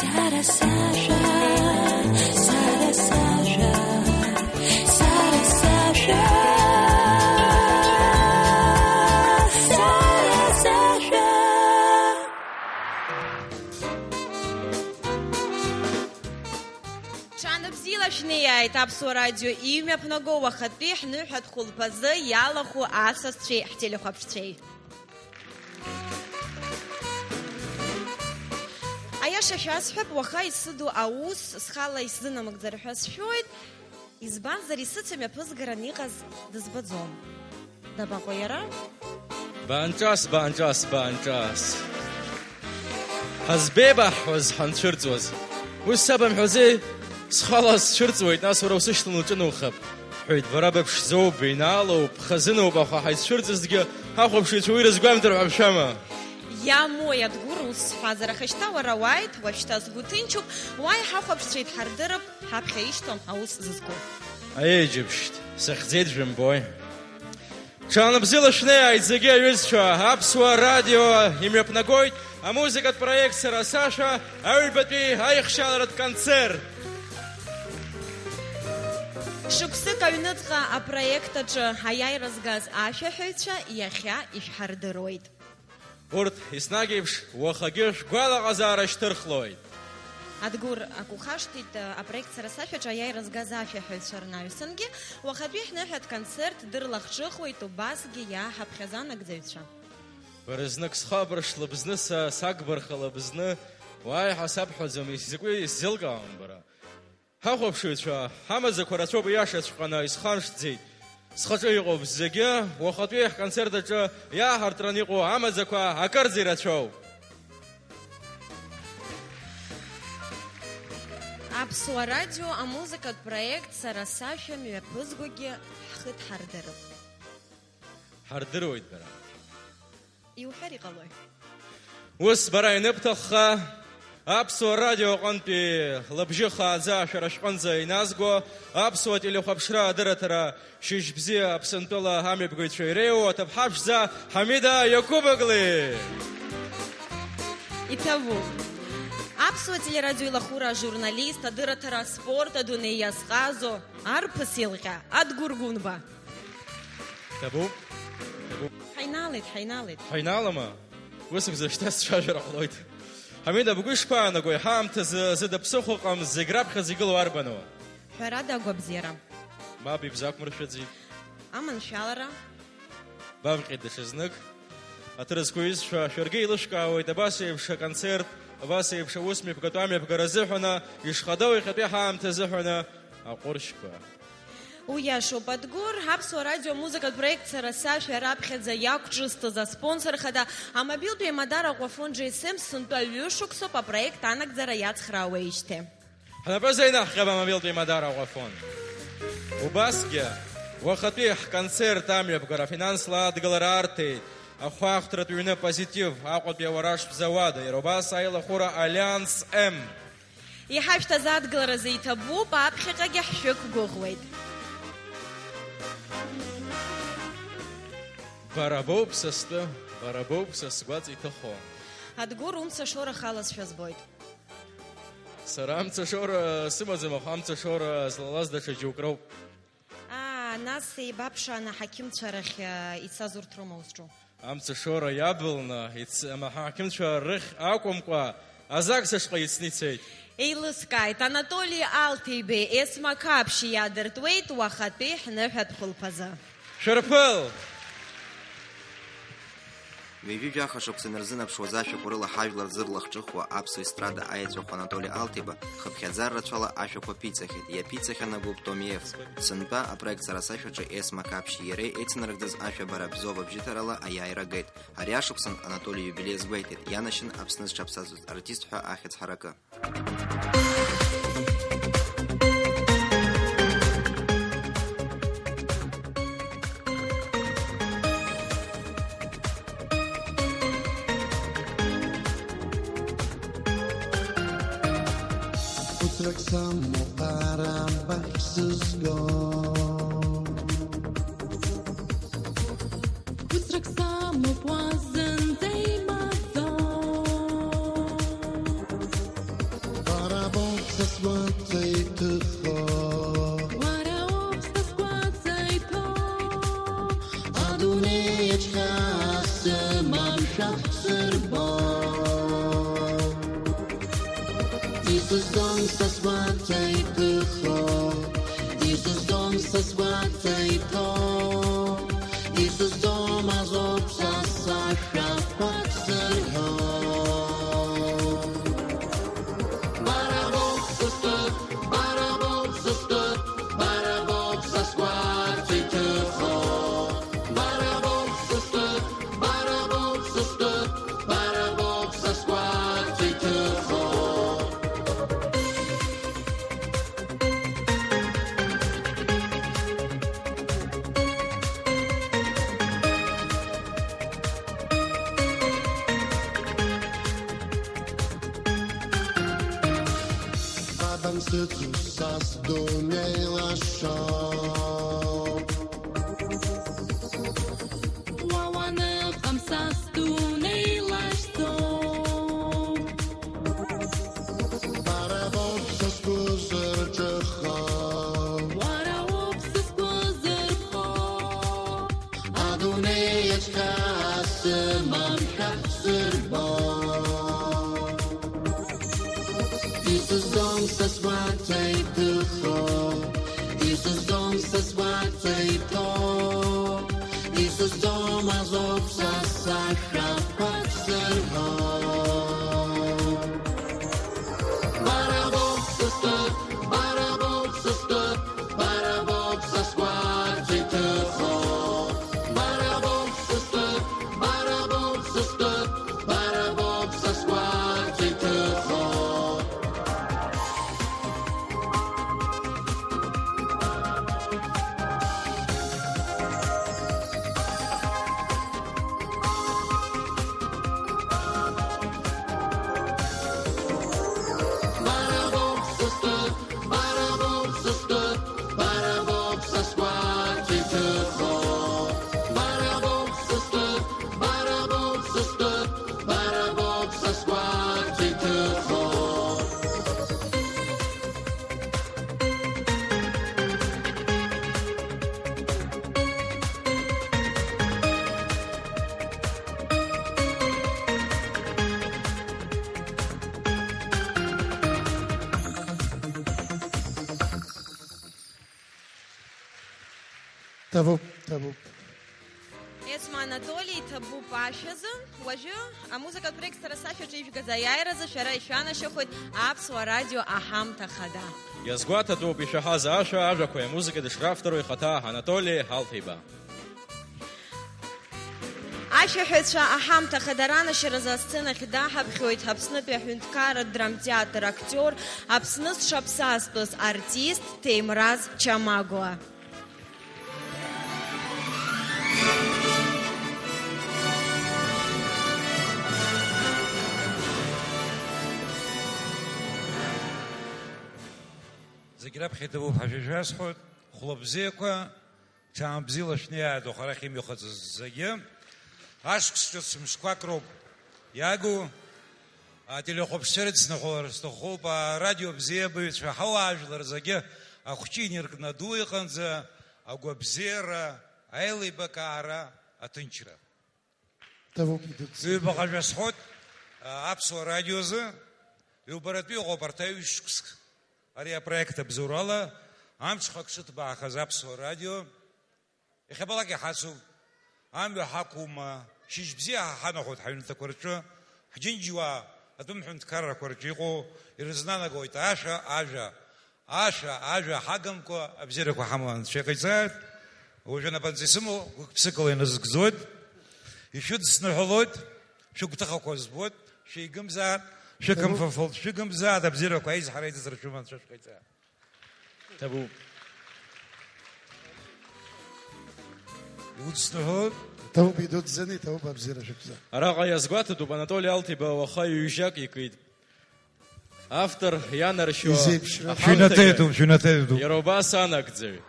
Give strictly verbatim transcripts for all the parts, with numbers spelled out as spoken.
Сара сажәа, сара сажәа, сара сажәа, сара сажәа. Ҽаанбзиала шәнеиааит Аԥсуа радио имҩаԥнаго уахатәи ҳныҳәатә хәылԥазы иалахәу асасцәеи ҳтелехәаԥшцәеи. Аиаша шәасҳәап, уаха исыду аус схала исзынамыгӡар ҳәа сшәоит, избанзар, исыцәамҩаԥызгаран иҟаз дызбаӡом. Дабаҟоу иара? Баанҿас, баанҿас, баанҿас. Ҳазбеибаҳҳәоз, ҳанцәырҵуаз. Ус сабымҳәази? Схала сцәырҵуеит, нас уара усышьҭан лҿыноухап, ҳәеит. Бара быԥшӡоуп, беинаалоуп, бхазыноуп, аха ҳаицәырҵызҭгьы ҳахәаԥшыҩцәа уи рызгәамҭар ҳәа бшәама? Иамои, Адгәыр, ус сҳәазар, аха шьҭа уара уааит, уажәшьҭа сгәы ҭынчуп, уааи, ҳахәаԥшцәеит, ҳардырып, ҳаԥхьа ишьҭоу аус зызку. Аиеи, џьыбшьҭ, сыхьӡеит, жәымбои. Ҽаанбзиала шәнеиааит зегьы, аҩызцәа! Аԥсуа радио имҩаԥнагоит амузыкатә проект Сара сашәа аҩбатәи аихшьааларатә концерт. Шықәсык аҩныҵҟа апроект аҿы аиааира згаз ашәаҳәаҩцәа иахьа ишәҳардыруеит. Урҭ, еснагь еиԥш, уахагьы шәгәалаҟазаара шьҭырхлоит. Адгәыр, акы ухашҭит, апроект Сара сашәаҿы аиааира згаз ашәаҳәаҩцәа рнаҩсангьы, уахатәи ҳныҳәатә концерт дырлахҿыхуеит убасгьы иааҳаԥхьаз анагӡаҩцәа. Бара знык схабар шлыбзны, са сагбарха лыбзны, уааи ҳәа сабҳәаӡом, изакәи исзеилкаауам бара. Ҳахәаԥшыҩцәа ҳамаӡақәа рацәоуп, ииашаҵәҟьаны исхамшҭӡеит. Схаҿы иҟоуп зегьы, уахатәи ҳконцерт аҿы иааҳартраны иҟоу амаӡақәа акырӡа ирацәоуп. Аԥсуа радио амузыкатә проект Сара сашәа мҩаԥызгогьы ҳхы дҳардырып. Ҳардыруеит бара. Иуҳәар иҟалои? Ус бара ианыбҭахха, Аԥсуа радио аҟынтәи лыбжьы хааӡа шәара шәҟынӡа иназго Аԥсуа телехәаԥшра адырраҭара Шьыжь бзиа Аԥсынтәыла амҩаԥгаҩцәа иреиуоу аҭыԥҳа ԥшӡа Ҳамида Иақәыбоглы. Иҭабуп. Аԥсуа телерадио илахәыра ажурналист, адырраҭара аспорт адунеи иазҟазо арԥыс илҟьа Адгәыр Гәынба. Ҭабуп. Ҭабуп. Ҳаинаалеит, ҳаинаалеит. Ҳаинаалама? Ус акәзар, шьҭа сцәажәара ҟалоит. Ҳамида, бгәы ишԥаанагои, ҳаамҭазы зыда ԥсыхәа ыҟам, зегь раԥхьаӡа игылоу арбану? Ҳәарада, агәабзиара. Мап, ибзақәмыршәаӡеит. Аманшәалара. Бавҟьеит даҽазнык. Аҭыр зқәу изшәа, шәаргьы еилышәкаауеит, абас еиԥш аконцерт, абас еиԥш аус мҩаԥгатәу амҩаԥгара азыҳәаны, ишхадоу иахьатәи ҳаамҭа азыҳәаны аҟәыршьқәа. Уиашоуп, Адгәыр, Аԥсуа радио амузыкатә проект Сара сашәа раԥхьаӡа иақәҿызҭыз аспонсор хада амобилтә еимадара Аҟәафон Џьи Эс Эм сынтәа ҩышықәсоуп апроект анагӡара иацхраауеижьҭеи. Ҳнапы зеинаҳҟьап амобилтә еимадара Аҟәафон. Убасгьы, уахатәи ҳконцерт амҩаԥгара афинансла адгылара арҭеит ахәаахәҭратә ҩны Позитив Аҟәатәи ауараш шәзауада, иара убас аилахәыра Альянс М. Иҳашәҭаз адгыларазы иҭабуп, аԥхьаҟагьы ҳшәықәгәыӷуеит. Бара боуп са стәы, бара боуп са сгәаҵа иҭыхо. Адгәыр, умца шоура хала сшәа збоит. Сара амца шоура сымаӡам, аха амца шоура злалаз даҽа џьоук роуп. Аа, нас еибаԥшааны аҳақьымцәа рахь, э, ицаз урҭ роума узҿу? Амца шоура иабылны, иц-, ама-, аҳақьымцәа рыхь акәымкәа, азакс ашҟа ицны ицеит. Еилыскааит, Анатоли Алҭеибеи Есма Қаԥшьи иаадыртуеит уахатәи ҳныҳәатә хәылԥазы. Шәырԥыл! Ҩажәи жәаха шықәса инарзынаԥшуаз ашәақәа рыла ҳажәлар зырлахҿыхуа аԥсуа естрада аеҵәахә Анатоли Алҭеиба хыԥхьаӡара рацәала ашәақәа ԥиҵахьеит, иаԥиҵахьан агәыԥ Том Иевс. Сынтәа апроект Сара сашәаҿы Есма Қаԥшьи иареи еицынарыгӡаз ашәа Бара бзоуп абжьыҭарала аиааира агеит. Ари ашықәсан Анатоли иубилеи азгәеиҭеит, ианашьан Аԥсны зҽаԥсазтәыз артист ҳәа ахьӡ ҳаракы. Хәыцрак самоуп ара абахь сызго. Хәыцрак самоуп уа зынӡа имаӡоу. Исыздом са сгәаҵа иҭыхо, исыздом са сгәаҵа иҭоу, исыздом азоуп са сашәақәа сзырҳәо. Бара боуп сыстәы, бара боуп сыстәы, бара боуп са сгәаҵа иҭыхо. Бара боуп сыстәы, бара боуп сыстәы, бара боуп са сгәаҵа иҭыхо. Абан сыцу са сдунеи лашо. Уа уаныҟам са сдунеи лашьцоуп. Бара боуп са сгәы зырҿыхо. Уара уоуп са сгәы зырхо. Адунеи ацәгьа сымам ҳәа сырбо. Исыздом са сгәаҵа иҭыхо, исыздом са сгәаҵа иҭоу, исыздом азоуп са сашәақәа сзырҳәо. Бара боуп сыстәы, бара боуп сыстәы, бара боуп са сгәаҵа иҭыхо. Бара боуп сыстәы, бара боуп сыстәы, бара боуп са сгәаҵа иҭыхо. Бара боуп сыстәы, бара боуп сыстәы, бара боуп са сгәаҵа иҭыхо. Бара боуп сыстәы, бара боуп сыстәы, бара боуп са сгәаҵа иҭыхо. Ҭабуп, ҭабуп. Есма Анатоли иҭабуп ашәазы. Уажәы амузыкатә проект Сара сашәаҿы ижәгаз аиааиразы шәара ишәанашьахоит Аԥсуа радио аҳамҭа хада. Иазгәаҭатәуп ишәаҳаз ашәа, ажәақәеи амузыкеи дышравтору ихаҭа Анатоли Алҭеиба. Ашәаҳәаҩцәа аҳамҭа хада ранашьаразы асценахь даҳаԥхьоит Аԥснытәи аҳәынҭқарратә драмтеатр актиор, Аԥсны зҽаԥсазтәыз артист Ҭемраз Чамагәа. Зегь раԥхьа иҭабуп ҳәа шәа-, шәасҳәоит, хәлыбзиақәа, ҽаанбзиала шәнеиааит, уахарахь имҩахыҵыз зегьы. Ашықәс ҿыц мшқәак роуп иагу. Ателехәаԥшцәа ирыдсныҳәалар сҭахуп, арадио бзиабаҩцәа, ҳауаажәлар зегьы ахәҷы инаркны аду иҟынӡа агәабзиара, аилибакаара, аҭынчра. Ҭабуп, идук. Ҩбаҟа шәасҳәоит, а, Аԥсуа радиозы, ҩбаратәы иҟоуп арҭ аҩ-шықәск. Ари апроект абзоурала, амҽхак шыҭбаахаз Аԥсуа радио, иахьабалак иҳацуп, амҩа ҳақәума, шьыжь бзиа ҳа-, ҳанахәоит ҳаҩнаҭақәа рҿы, ҳџьынџьуаа атәым ҳәынҭқаррақәа рҿы иҟоу ирызнанагоит ашәа, ажәа, ашәа, ажәа ҳагымкәа абзиарақәа ҳамоу Анцәа иҟаиҵааит. Уажәы анапанҵа исымоу гәык-ԥсыкала иназыгӡоит, ишәыдысныҳәалоит, шәыгәҭыхақәа збоит, шәеигымзааит, шәықәымфафалт, шәыгымзааит, абзиарақәа аизҳара аиҵыҵра шәыман, Анцәа шәҟаиҵа. Ҭабуп. Иудысныҳәалоит. Ҭабуп, идуӡӡаны, иҭабуп, абзиара шәықәза. Араҟа иазгәаҭатәуп, Анатоли Алҭеиба уаха ҩажәак икит. Автор ианаршьо изеиԥшра аҳамҭагьы шәынаҭеитәуп, шәынаҭеитәуп. Иара убас анагӡаҩ.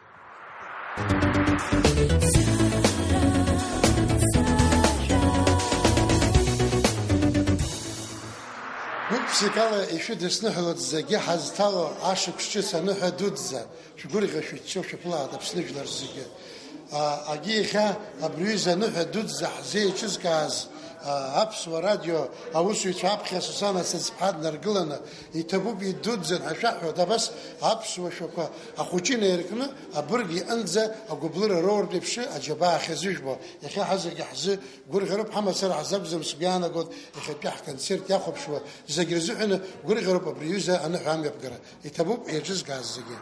Гәык-ԥсыкала ишәыдысныҳәалоит зегьы ҳазҭало ашықәс ҿыц аныҳәа дуӡӡа, шәгәырӷьа шәыччо шәаԥылааит Аԥсны жәлар зегьы. А, агьи иахьа абри ҩыза аныҳәа дуӡӡа ҳзеиҿызкааз Аԥсуа радио аусзуҩцәа аԥхьа Сусана Сыӡԥҳа днаргыланы, иҭабуп, идуӡӡан ҳәа шәаҳҳәоит, абас аԥсуа шәақәа ахәыҷы инаиркны, абырг иҟынӡа агәыблыра роуртә еиԥш аџьабаа ахьазыжәбо. Иахьа ҳазегьы ҳзы гәырӷьароуп, ҳамацара ҳзы акәӡам, сгәы иаанагоит, иахьатәи ҳконцерт иахәаԥшуа зегь рзыҳәаны гәырӷьароуп абри аҩыза аныҳәа амҩаԥгара. Иҭабуп еиҿызкааз зегьы.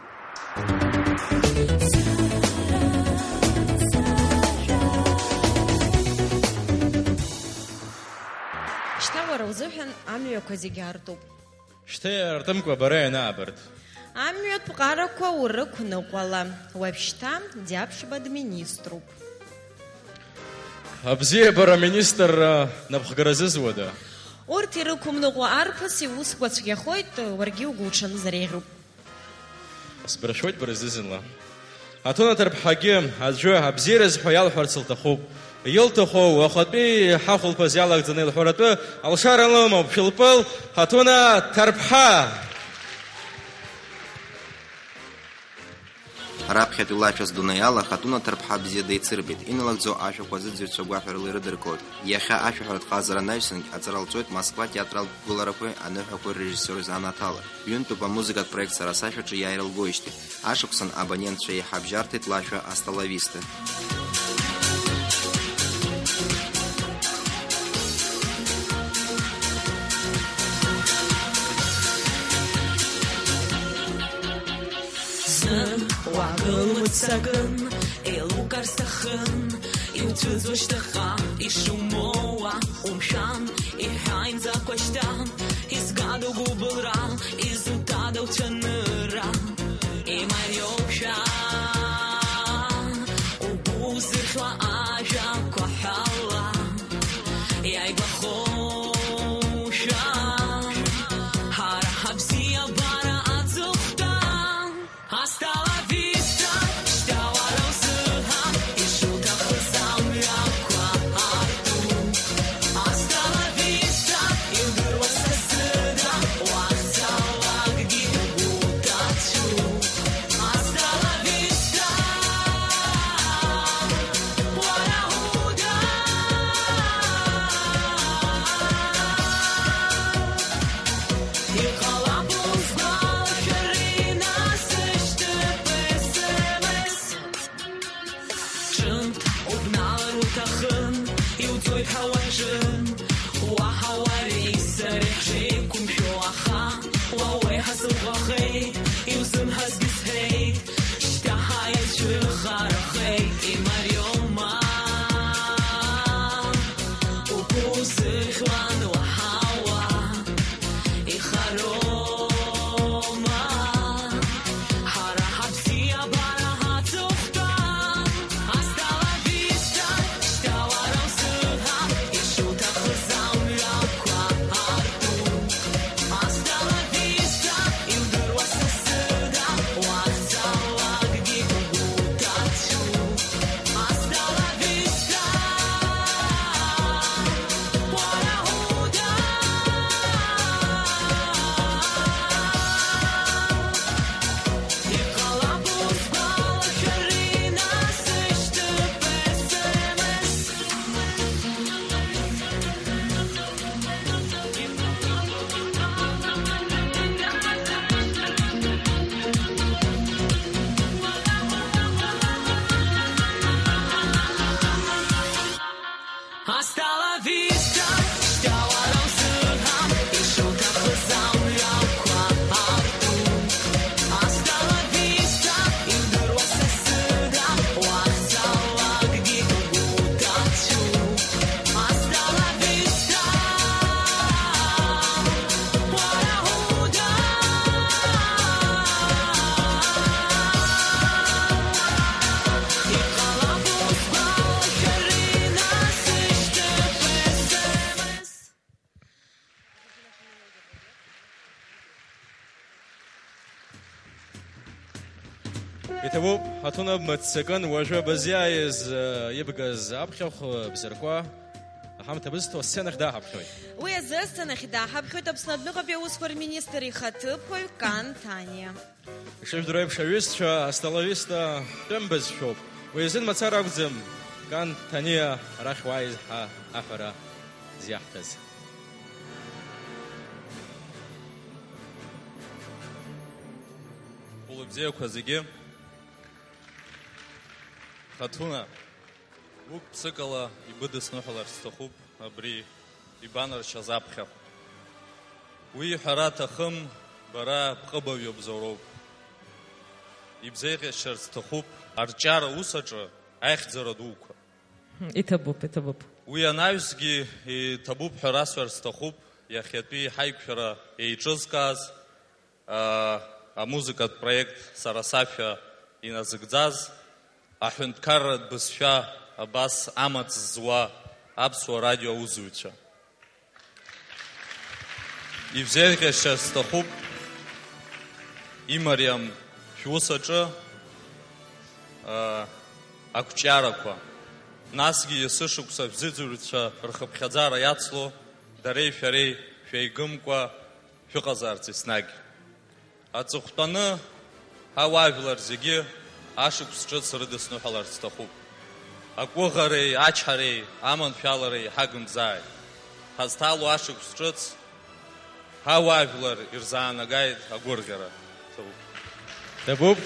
Шьҭа уара узыҳәан амҩақәа зегьы аартуп. Шьҭа иаартымкәа бара ианаабарт. Амҩатә ҟарақәа урықәныҟәала, уажәшьҭа Џьаԥшьба дминиструп. Абзиабара аминистрра напхгара зызуада? Урҭ ирықәымныҟәо арԥыс иусқәа цәгьахоит, уаргьы угәуҽанызар еиӷьуп. Сбыршәоит бара зны-зынла. Аҭуна ҭарԥҳагьы аӡәы абзиараз ҳәа иалҳәарц лҭахуп. Илҭаху уахатәи ҳахәылԥаз иалагӡаны илҳәаратәы алшара лымоуп. Шәылпыл, Ҳаҭуна ҭарԥҳа! Раԥхьатәи лашәа здунеиала Хатуна ҭарԥҳа бзиа деицырбеит, иналагӡоу ашәақәа азыӡырҩцәа гәаҳәарыла ирыдыркылоит. Иахьа ашәаҳәаратә ҟазара анаҩсангь аҵара лҵоит Москва театралтә гәыларақәеи аныҳәақәеи ррежиссиор изанааҭала. Ҩынтәуп амузыкатә проект Сара сашәаҿы иааира лгоижьҭеи. Ашықәсан абонентцәа еиҳабжьарҭеит лашәа Асталависта. Зны уаагыл мыццакын, еилукаар сҭахын, иуцәыӡуа шьҭахьҟа ишумоуа умшәан, иҳәа имӡакәа шьҭа, изгада угәыбылра, изуҭада уцәанырра, имариоушәа, угәы узырхьуа ажәақәа ҳәала, иааигәахоушәа, ҳара ҳабзиабара аҵыхәтәан. Hasta la vista, шьҭа уара узыҳәан ишуҭахыз амҩақәа арту. Hasta la vista, иудыруа са сыда, уахьцалакгьы угәы уҭацәу. Hasta la vista, уара уда. Иҟалап узгәалашәар, инасышьҭып S M S. Ҿымҭ убналар уҭахын, иуӡоит ҳәа уаҿын. Уаҳа уареи сареи ҳшеиқәымшәо, аха уа уеиҳа сыӷәӷәахеит, иузымҳәазгьы сҳәеит. Шьҭа ҳаицәыхарахеит, имариоума, угәы узырхьуан уаҳауа, ихароума, ҳара ҳабзиабара ҳаҵыхәтәан. Hasta la vista, шьҭа уара узыҳәа ишуҭахыз амҩақәа арту. Hasta la vista, иудыруа са сыда, уахьцалакгьы угәы уҭацәу. Hasta la vista, уара уда. Иҟалап узгәалашәар, инасышьҭып S M S. Hasta la vista, шьҭа уара узыҳәан ишуҭахыз амҩақәа арту. Hasta la vista, иудыруа са сыда, уахьцалакгьы угәы уҭацәу. Hasta la vista, уара уда. Иҟалап узгәалашәар, инасышьҭып S M S. Иҭабуп, Ҳаҭуна бмыццакын, уажәы бызиааиз, э, ибгаз аԥхьахә, э, бзыркуа, аҳамҭа бызҭо асценахь дааҳаԥхьоит. Уи азы асценахь дааҳаԥхьоит Аԥсны адәныҟатәи аусқәа рминистр ихаҭыԥуаҩ Кан Ҭаниа. Ишыжәдыруа еиԥш, аҩызцәа Асталависта тәым бызшәоуп. Уи азын мацара акәӡам, Кан Ҭаниа арахь уааи ҳәа аҳәара. Иаҳҭаз. Хәылбзиақәа зегьы. Хаҭуна, гәык-ԥсыкала ибыдысныҳәаларц сҭахуп абри ибанаршьаз аԥхьахә. Уи иҳәара аҭахым, бара бҟыбаҩ иабзоуроуп. Ибзеиӷьасшьарц сҭахуп арҿиара ус аҿы аихьӡара дуқәа. Иҭабуп, иҭабуп. Уи анаҩсгьы иҭабуп ҳәа расҳәарц сҭахуп, иахьатәи ҳаиқәшәара еиҿызкааз, аа, амузыкатә проект Сара сашәа иназыгӡаз, аҳәынҭқарратә бызшәа абас амаҵ зуа аԥсуа радио аусзуҩцәа. Ибзеиӷьасшьарц сҭахуп, имариам шәус аҿы, аа, ақәҿиарақәа. Насгьы есышықәса шәзыӡырҩцәа рхыԥхьаӡара иацло, дареи шәареи шәеигымкәа шәыҟазаарц еснагь. Аҵыхәтәаны ҳауаажәлар зегьы ашықәс ҿыц рыдысныҳәаларц сҭахуп. Аҟәыӷареи ачҳареи аманшәалареи ҳагымзааит. Ҳазҭало ашықәс ҿыц ҳауаажәлар ирзаанагааит агәырӷьара. Ҭабуп.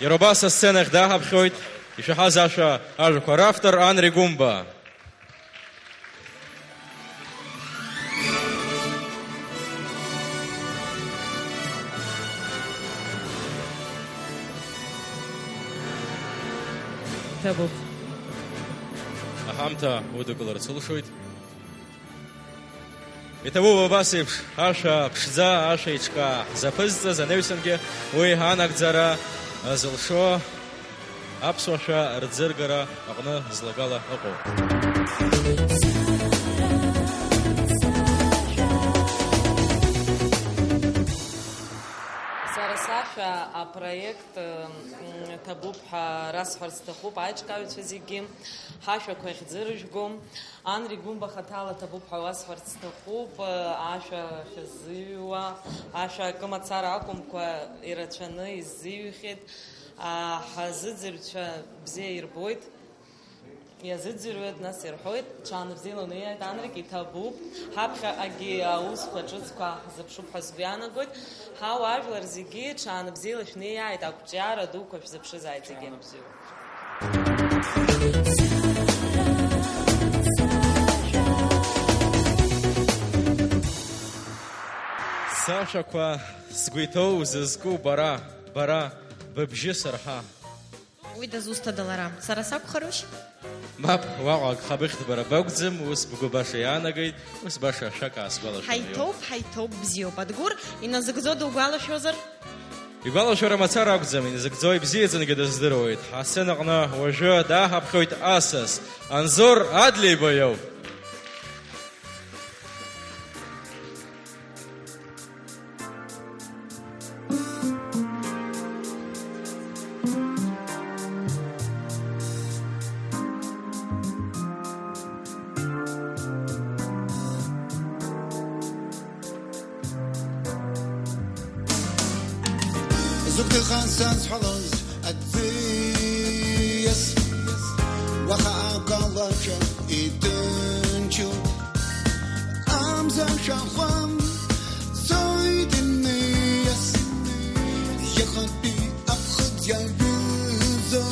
Иара убас асценахь даҳаԥхьоит ишәаҳаз ашәа, ажәақәа равтор Анри Гәымба. Иҭабуп. Аҳамҭа удукыларц улшоит. Иҭабуп абас еиԥш ашәа ԥшӡа, ашәа иҿкаа ҳзаԥызҵаз анаҩсангьы уи анагӡара зылшо аԥсуа шәа рӡыргара аҟны злагала ыҟоуп. Сара сашәа апроект, м, ҭабуп ҳәа расҳәарц сҭахуп аиҿкааҩцәа зегьы, ҳашәақәа иахьӡырыжәго. Анри Гәымба хаҭала ҭабуп ҳәа уасҳәарц сҭахуп, ашәа ахьазыҩуа, ашәа акы мацара акәымкәа ирацәаны иззыҩхьеит, ҳазыӡырҩцәа бзиа ирбоит, иазыӡырҩуеит, нас ирҳәоит, ҽаанбзиала унеиааит, Анрик, иҭабуп, ҳаԥхьаҟагьы аусқәа ҿыцқәа ҳзыԥшуп ҳәа сгәы иаанагоит, ҳауаажәлар зегьы ҽаанбзиала шәнеиааит, ақәҿиара дуқәа шәзыԥшызааит зегьы. Ҽаанбзиала. Сашәақәа сгәы иҭоу, зызку бара, бара, быбжьы сырҳа. Уи дызусҭада лара? Сара сакәхарушь? Мап, уаҟа агха быхьӡ бара бакәӡам, ус бгәы баша иаанагеит, ус баша ашәак аасгәалашәон. Ҳаиҭоуп, ҳаиҭоуп, бзиоуп. Адгәыр, иназыгӡо дугәалашәозар? Игәалашәара мацара акәӡам, иназыгӡо ибзиаӡангьы дыздыруеит. Ҳасцена аҟны уажәы дааҳаԥхьоит асас, Анзор Адлеиба иоуп. Зыгәҭыха сазҳәалоз аӡиас, уаха акалашәа иҭынчуп, амза шәахәа цоит иниас, иахатәи аԥхыӡ иаҩызоит,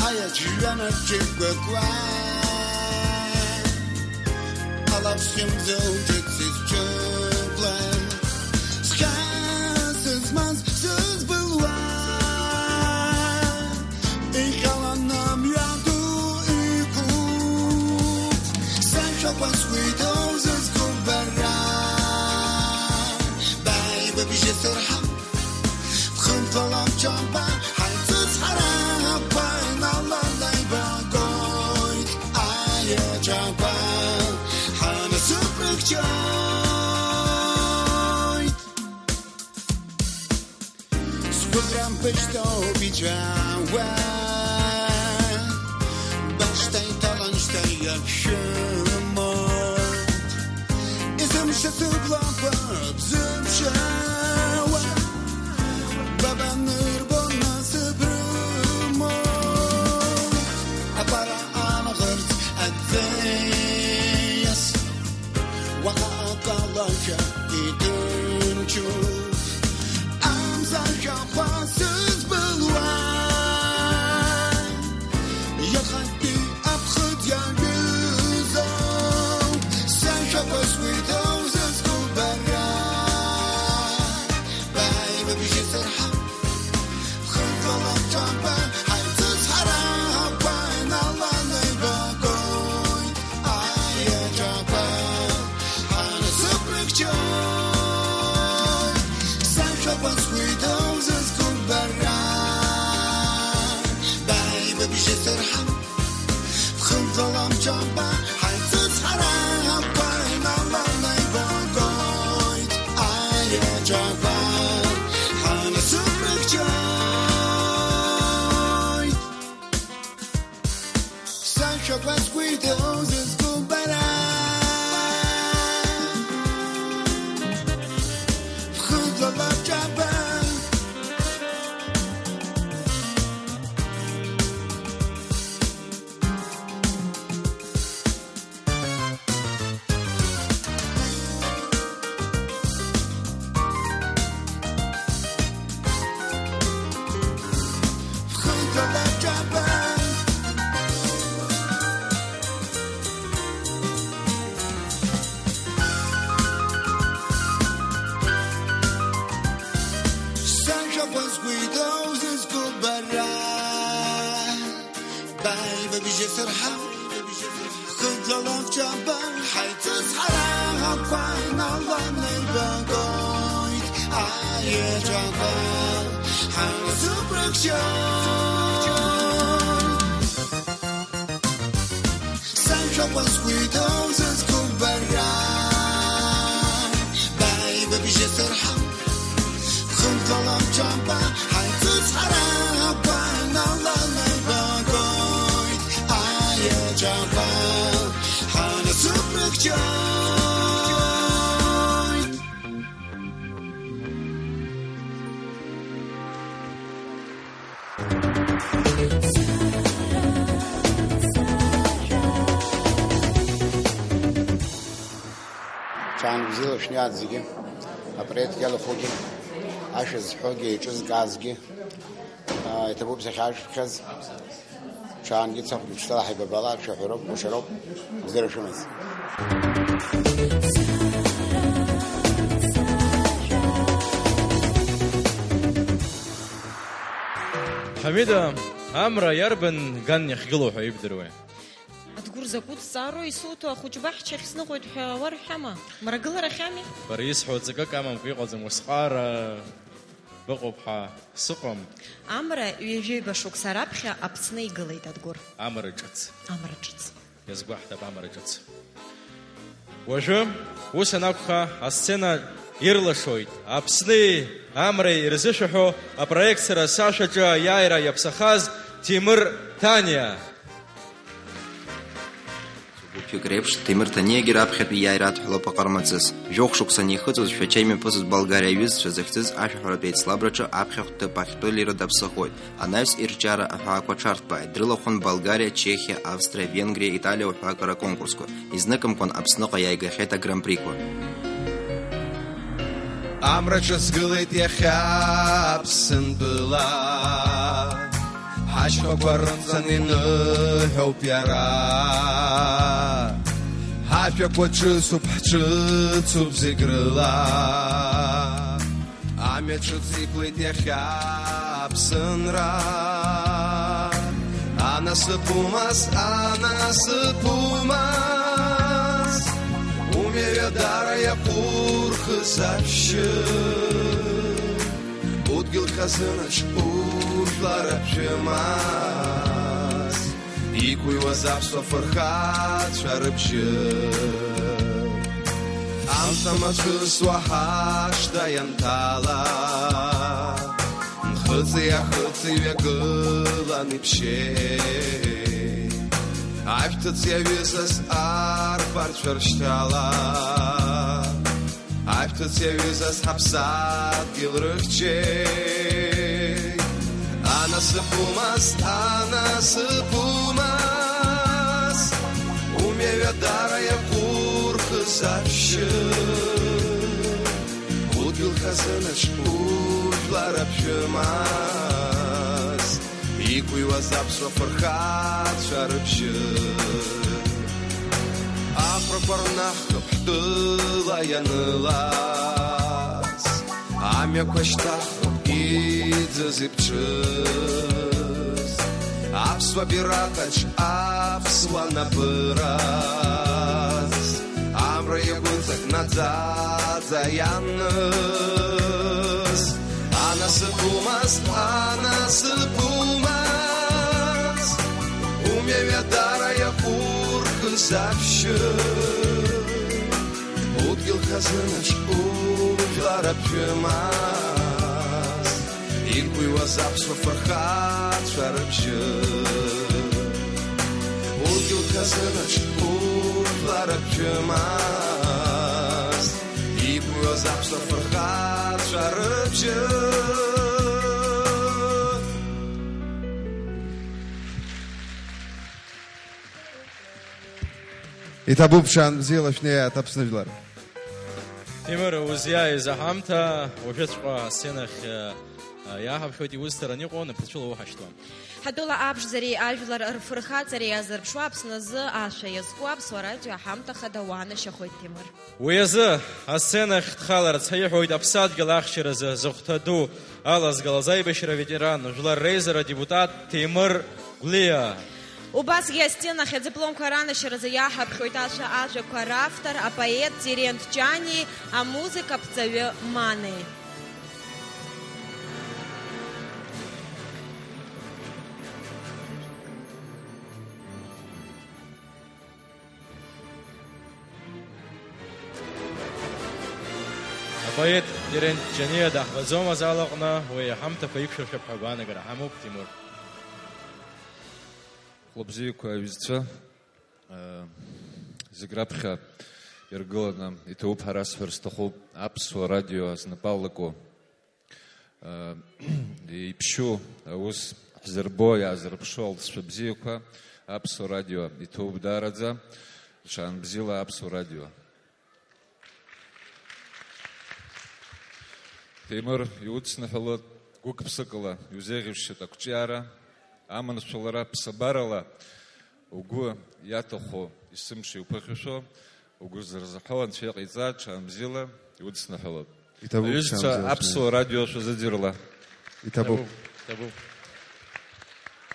аиаҵә жәҩанаҿ игәыкуа. Алаԥш хьымӡӷ ҿыц исҿыблан, схьаа сызмаз сызбылуа, иҟьалан амҩа ду иқәуп, сашәақәа сгәы иҭоу зызку бара, бааи быбжьы сырҳа. Хынтәалам џьамба, ҳаицыцҳара, агәанала наибагоит, аиаҵәақәа ҳанасыԥрыхьчоит. Сгәыӷра мпышьҭоуп иҵәаауа, башҭа иҭалан шьҭа иаԥшәымоуп. Есымша сыблақәа бзыбжьауа, бабанырбо насыԥ рымоуп. Аԥара амаӷырӡ аӡеи Алашәа иҭынчу амза жәаха сызбылуа, иахантәи аԥхыӡ иаҩызоу сашәақәа сгәы иҭоу зызку бара. Бааи быбжьы сырҳа, ԥхыӡла лабҿаба, ҳаицыз ҳара ҳақәа иналаны ибагоит. Аеҵәақәа ҳанасыԥрыхьчоит, сашәақәа сгәы иҭоу зызку бара. Бааи быбжьы сырҳа, ԥхыӡла лабҿаба, ҳаицыз ҳара ҳақәа иналаны ибагоит. Аеҵәақәа ҳанасыԥрыхьчоит. Сашәақәа сгәы иҭоу зызку бара. Ԥхыӡла лабҿаба. Сашәақәа сгәы иҭоу зызку бара. Бааи быбжьы сырҳа, ԥхыӡла лабҿаба, ҳаицыз ҳара ҳақәа иналаны ибагоит. Аеҵәақәа ҳанасыԥрыхьчоит. Сашәақәа сгәы иҭоу зызку бара. Бааи быбжьы сырҳа, ԥхыӡла лабҿаба, ҳаицыз ҳара ҳақәа иналаны ибагоит. Аеҵәақәа ҳанасыԥрыхьчоит. Ҽаанбзиала шәниаҭ зегьы, апроект иалахәугьы, ашәа зҳәогьы, еиҿызкаазгьы, аа, иҭабуп сахьашәыԥхьаз. Ҽаангьы цахәгьы ԥшӡала ҳаибабала, шәаҳәароуп, кәашароуп, бзиара шәымаз. Ҳамида, амра иарбан ган иахьгылоу ҳәа ибдыруеи? Адгәыр закәытә зҵаароу исуҭо, ахәыҷ баҳча ахьсныҟәоит ҳәа уарҳәама? Мрагыларахьами? Бара исҳәо ҵакык амамкәа иҟаӡам, усҟара быҟоуп ҳәа сыҟам. Амра ҩажәаҩба шықәса раԥхьа Аԥсны игылеит, Адгәыр. Амра ҿыц. Амра ҿыц. Иазгәаҳҭап амра ҿыц. Уажәы, ус анакәха, асцена ирлашоит Аԥсни Амреи ирзышәаҳәо апроект Сара сашәаҿы аиааира иаԥсахаз Ҭемыр Ҭаниа. Гәыԥҩык реиԥш, Ҭемыр Ҭаниагьы раԥхьатәи иааира адҳәалоуп аҟармаҵыс. Жәохә шықәса анихыҵуаз, Шәача имҩаԥысыз Болгариа аҩызцәа захьӡыз ашәаҳәаратә еицлабраҿы аԥхьахәтә ҭыԥ ахьтәы лира даԥсахоит. Анаҩс ирҿиара аҳәаақәа ҽарҭбааит, дрылахәын Болгариа, Чехиа, Австриа, Венгриа, Италиа уҳәа акыра аконкурсқәа. Изныкымкәан Аԥсныҟа иааигахьеит агран-прикқәа. Амра ҿыц гылеит иахьа Аԥсынтәыла. Ҳашьхақәа рымҵан иныҳәоуп иара. Ҳажәақәа ҿыцуп, ҳҿыцуп зегь рыла. Амҩа ҿыц иқәлеит иахьа Аԥсынра. Анасыԥ умаз, анасыԥ умаз, умҩа ҩадара иаҟәырхыз аԥшьы. Удгьыл хазынаҿ урҭ лара шәымаз, иқәыҩуаз аԥсуа фырхацәа рыбжьы. Амца мацәыс уаҳа шда ианҭала, нхыҵи ахыҵи ҩагылан иԥшьеит. Ашәҭыц иаҩызаз арԥарцәа ршьҭала, ашәҭыц иаҩызаз ҳаԥсадгьыл рыхьчеит. Анасыԥ умаз, анасыԥ умаз, умҩа ҩадара иаҟәырхыз аԥшьы. Хазынаҿ ужәлар аԥшәымаз, иқәыҩуаз аԥсуа фырхацәа рыбжьы. Ахәрақәа рнаҳхып ҳтәыла ианылаз, амҩақәа шьҭаҳхып иӡыз ибҿыз. Аԥсуа бираҟаҿ аԥсуа напыраз, амра иагәыҵак наӡаӡа ианыз. Анасыԥ умаз, анасыԥ умаз, умҩа ҩадара иаҟәырхыз аԥшьы. Удгьыл хазынаҿ ужәлар аԥшәымаз, иқәыҩуаз аԥсуа фырхацәа рыбжьы. Удгьыл хазынаҿ ужәлар аԥшәымаз, иқәыҩуаз аԥсуа фырхацәа рыбжьы. Иҭабуп, ҽаанбзиала шәнеиааит Аԥсны жәлар. Ҭемыр, узиааиз аҳамҭа, уажәыҵәҟьа асценахь, э, иааҳаԥхьоит, иузҭаран иҟоу напрацәыла уҳашьҭуам. Ҳатәыла аԥшӡареи ажәлар рфырхаҵареи иазырԥшуа Аԥсны азы ашәа иазку Аԥсуа радио аҳамҭа хада уаанашьахоит, Ҭемыр. Уи азы асценахь дхаларц ҳаиҳәоит Аԥсадгьыл ахьчаразы зыхәҭа ду алазгалаз аибашьра аветеран, жәлар реизара адепутат Ҭемыр Гәлиа. Убасгьы астенахь адипломқәа ранашьаразы иаҳаԥхьоит ашәа, ажәақәа равтор, апоет Терент Ҷани, амузыкаԥҵаҩы Манеи. Апоет Терент Ҷаниа даҳбаӡом азал аҟны, уи аҳамҭақәа иқәшәыршәап ҳәа агәаанагара ҳамоуп, Тимур. Хәлыбзиақәа аҩызцәа, э, зегь раԥхьа иргыланы иҭабуп ҳәа расҳәар сҭахуп аԥсуа радио знапы алаку, э, иԥшьоу аус ҳзырбо, иаазырԥшуа алҵшәа бзиақәа. Аԥсуа радио иҭабуп даараӡа. Ҽаанбзиала, Аԥсуа радио. Ҭемыр, иуцныҳәалоит, гәык-ԥсыкала иузеиӷьасшьоит ақәҿиара, аманшәалара, ԥсабарала угәы иаҭаху есымша иуԥыхьашәо, угәы зырзаҳауа Анцәа иҟаиҵа, ҽаанбзиала, иуцныҳәалоит. Иҭабуп, аҩызцәа, ҽаанбзиала, Аԥсуа радио шәазыӡырҩла. Иҭабуп. Иҭабуп, иҭабуп.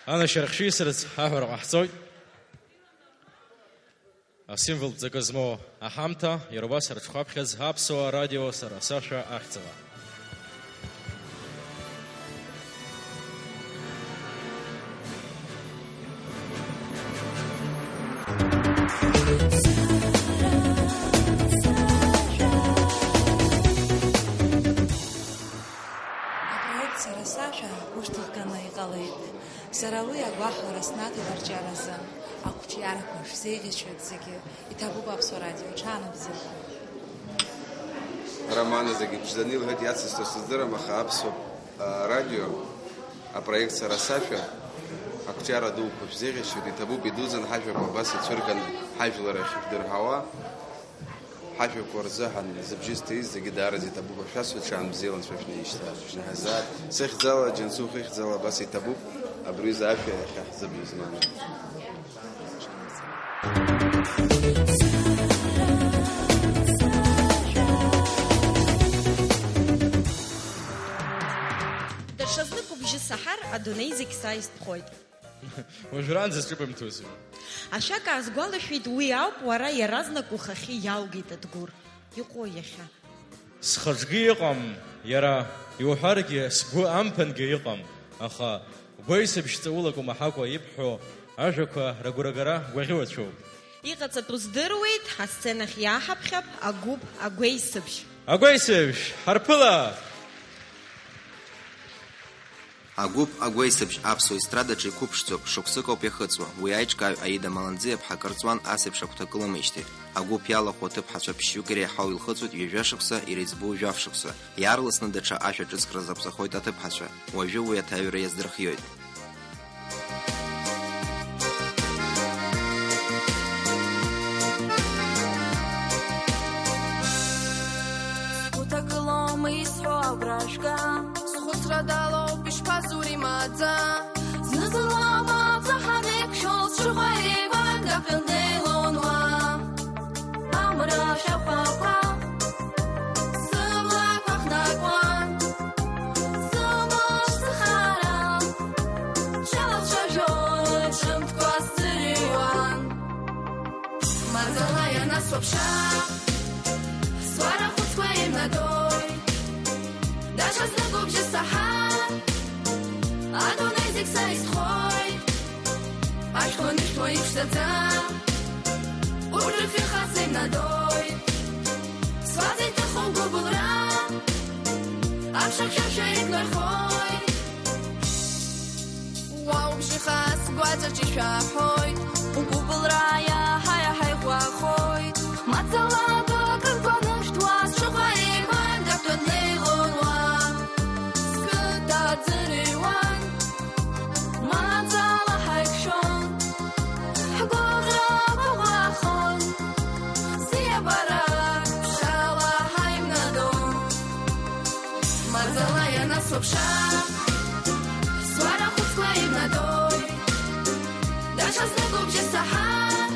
Анашьара хшыҩзцарц аҳәара ҟаҳҵоит. Асимволтә ҵакы змоу аҳамҭа, иара убас арҽхәаԥхьыӡ Аԥсуа радио сара сашәа ахьӡала. Апроект Сара сашәа ушьҭыхганы иҟалеит. Сара уи агәахәара снаҭеит арҿиаразы. Ақәҿиарақәа шәзеиӷьасшьоит зегьы. Иҭабуп Аԥсуа радио, ҽаанбзиала. Романа зегьы ԥшӡаны илҳәеит, иацысҵо сыздырам, аха Аԥсуа, а, радио, апроект Сара сашәа, ақәҿиара дуқәа шәзеиӷьасшьоит, иҭабуп, идуӡӡан ҳажәақәа абас ицәырган ҳажәлар ахьышәдырҳауа. Ҳажәақәа рзыҳәан зыбжьы зҭиз зегьы даараӡа иҭабуп ҳәа шәасҳәоит, ҽаанбзиала Анцәа шәнаишьҭ-, шәнаҳазаап. Сыхьӡала, Џьансыхә ихьӡала абас иҭабуп, абри изы ашәа иахьа ҳзыбжьаз мамзар. Даҽазнык убжьы саҳар, адунеи зегь са истәхоит. Уажәраанӡа сҿыбымҭуазеи? Ашәак аасгәалашәеит, уи ауп уара иаразнак ухахьы иалгеит, Адгәыр. Иҟоу иахьа. Схаҿгьы иҟам, иара иуҳәаргьы сгәы амԥынгьы иҟам, аха гәеисыбжь ҵаулак умаҳакәа ибҳәо ажәақәа рагәрагара гәаӷьуацәоуп. Иҟаҵатәу здыруеит, асценахь иааҳаԥхьап агәыԥ Агәеисыбжь. Агәеисыбжь, ҳарԥыла! Агәыԥ Агәеисыбжь аԥсуа естрадаҿы иқәыԥшӡоуп, шықәсык ауп иахыҵуа. Уи аиҿкааҩ Аида Маланӡиаԥҳа акыр ҵуан ас еиԥш агәҭакы лымеижьҭеи. Агәыԥ иалахәу аҭыԥҳацәа ԥшьҩык иреиҳау илхыҵуеит ҩажәа шықәса, иреиҵбу жәаф шықәса. Иаарласны даҽа ашәа ҿыцк рзаԥҵахоит аҭыԥҳацәа. Уажәы уи аҭаҩра иаздырхиоит. Сгәы ҭагылоума ис- Рашәга, схәыцра далоуп, ишԥазури маӡа? Зны-зынла амаӡа ҳанеиқәшәо, сҽыхәа еиван, даҳәын днеилон уа. Амра ашәахәақәа сыблақәа хнакуан, сымш сыхара шәалацәажәон, ҿымҭкәа сӡырҩуан. Маӡала ианасуаԥшаа, суарахәыцқәа еимнадоит. Даҽазнык убжьы саҳар, адунеи зегь са исхоит. Ашәҭуа-нышәҭуа иԥшӡаӡа, урҭ рыфҩы хас еимнадоит. Сгәаҵа иҭыху гәыбылра, аԥшахьшәашәа еиқәнархоит. Уа убжьы хас гәаҵаҿ ишәаҳәоит, угәыбылра иаҳа-иаҳа иӷәӷәахоит. Маӡала акы-акырқәа нышәҭуа, сҽыхәа еиқәан, даҳәҭәа днеилон уа. Сқыҭа аӡырҩуан, маӡала ҳаиқәшәон, ҳгәыӷра гәыӷәахон, бзиабарак ԥшала ҳаимнадон. Маӡала ианасуаԥшаа, суарахәыцқәа еимнадоит. Даҽазнык убжьы саҳар,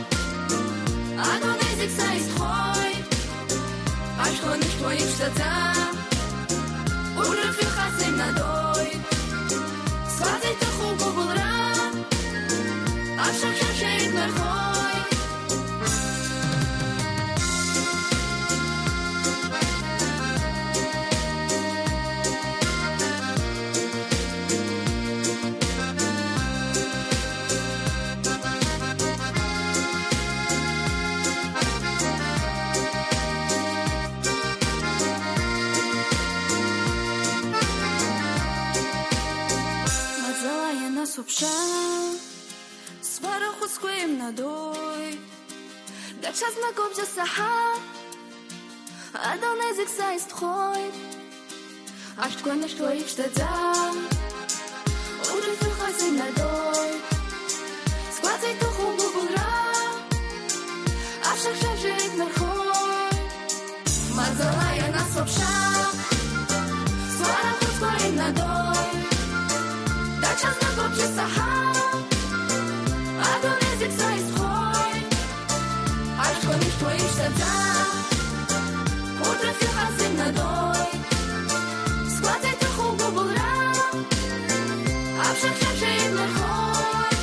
адунеи зегь са исхоит. Ашәҭуа-нышәҭуа иԥшӡаӡа, урҭ рыфҩы хас еимнадоит. Сгәаҵа иҭыху гәыбылра, аԥшахьшәашәа еиқәнархоит. Маӡала ианасуаԥшаа, сгәарахәыцқәа еимнадоит. Даҽазнык убжьы саҳар, адунеи зегь са исҭәхоит. Ашәҭқәа нышәҭуа иԥшӡаӡа, урҭ рыфҩы хас еимнадоит. Сгәаҵа иҭыху гәыбылра, аԥшахьшәашәа еиқәнархоит. Маӡала ианасуаԥшаа, суарахәыцқәа еимнадоит. Даҽазнык убжьы саҳар, адунеи зегь са исхоит. Ашәҭқәа нышәҭуа иԥшӡаӡа, урҭ рыфҩы хас еимнадоит. Сгәаҵа иҭыху гәыбылра, аԥшахьшәашәа еиқәнархоит.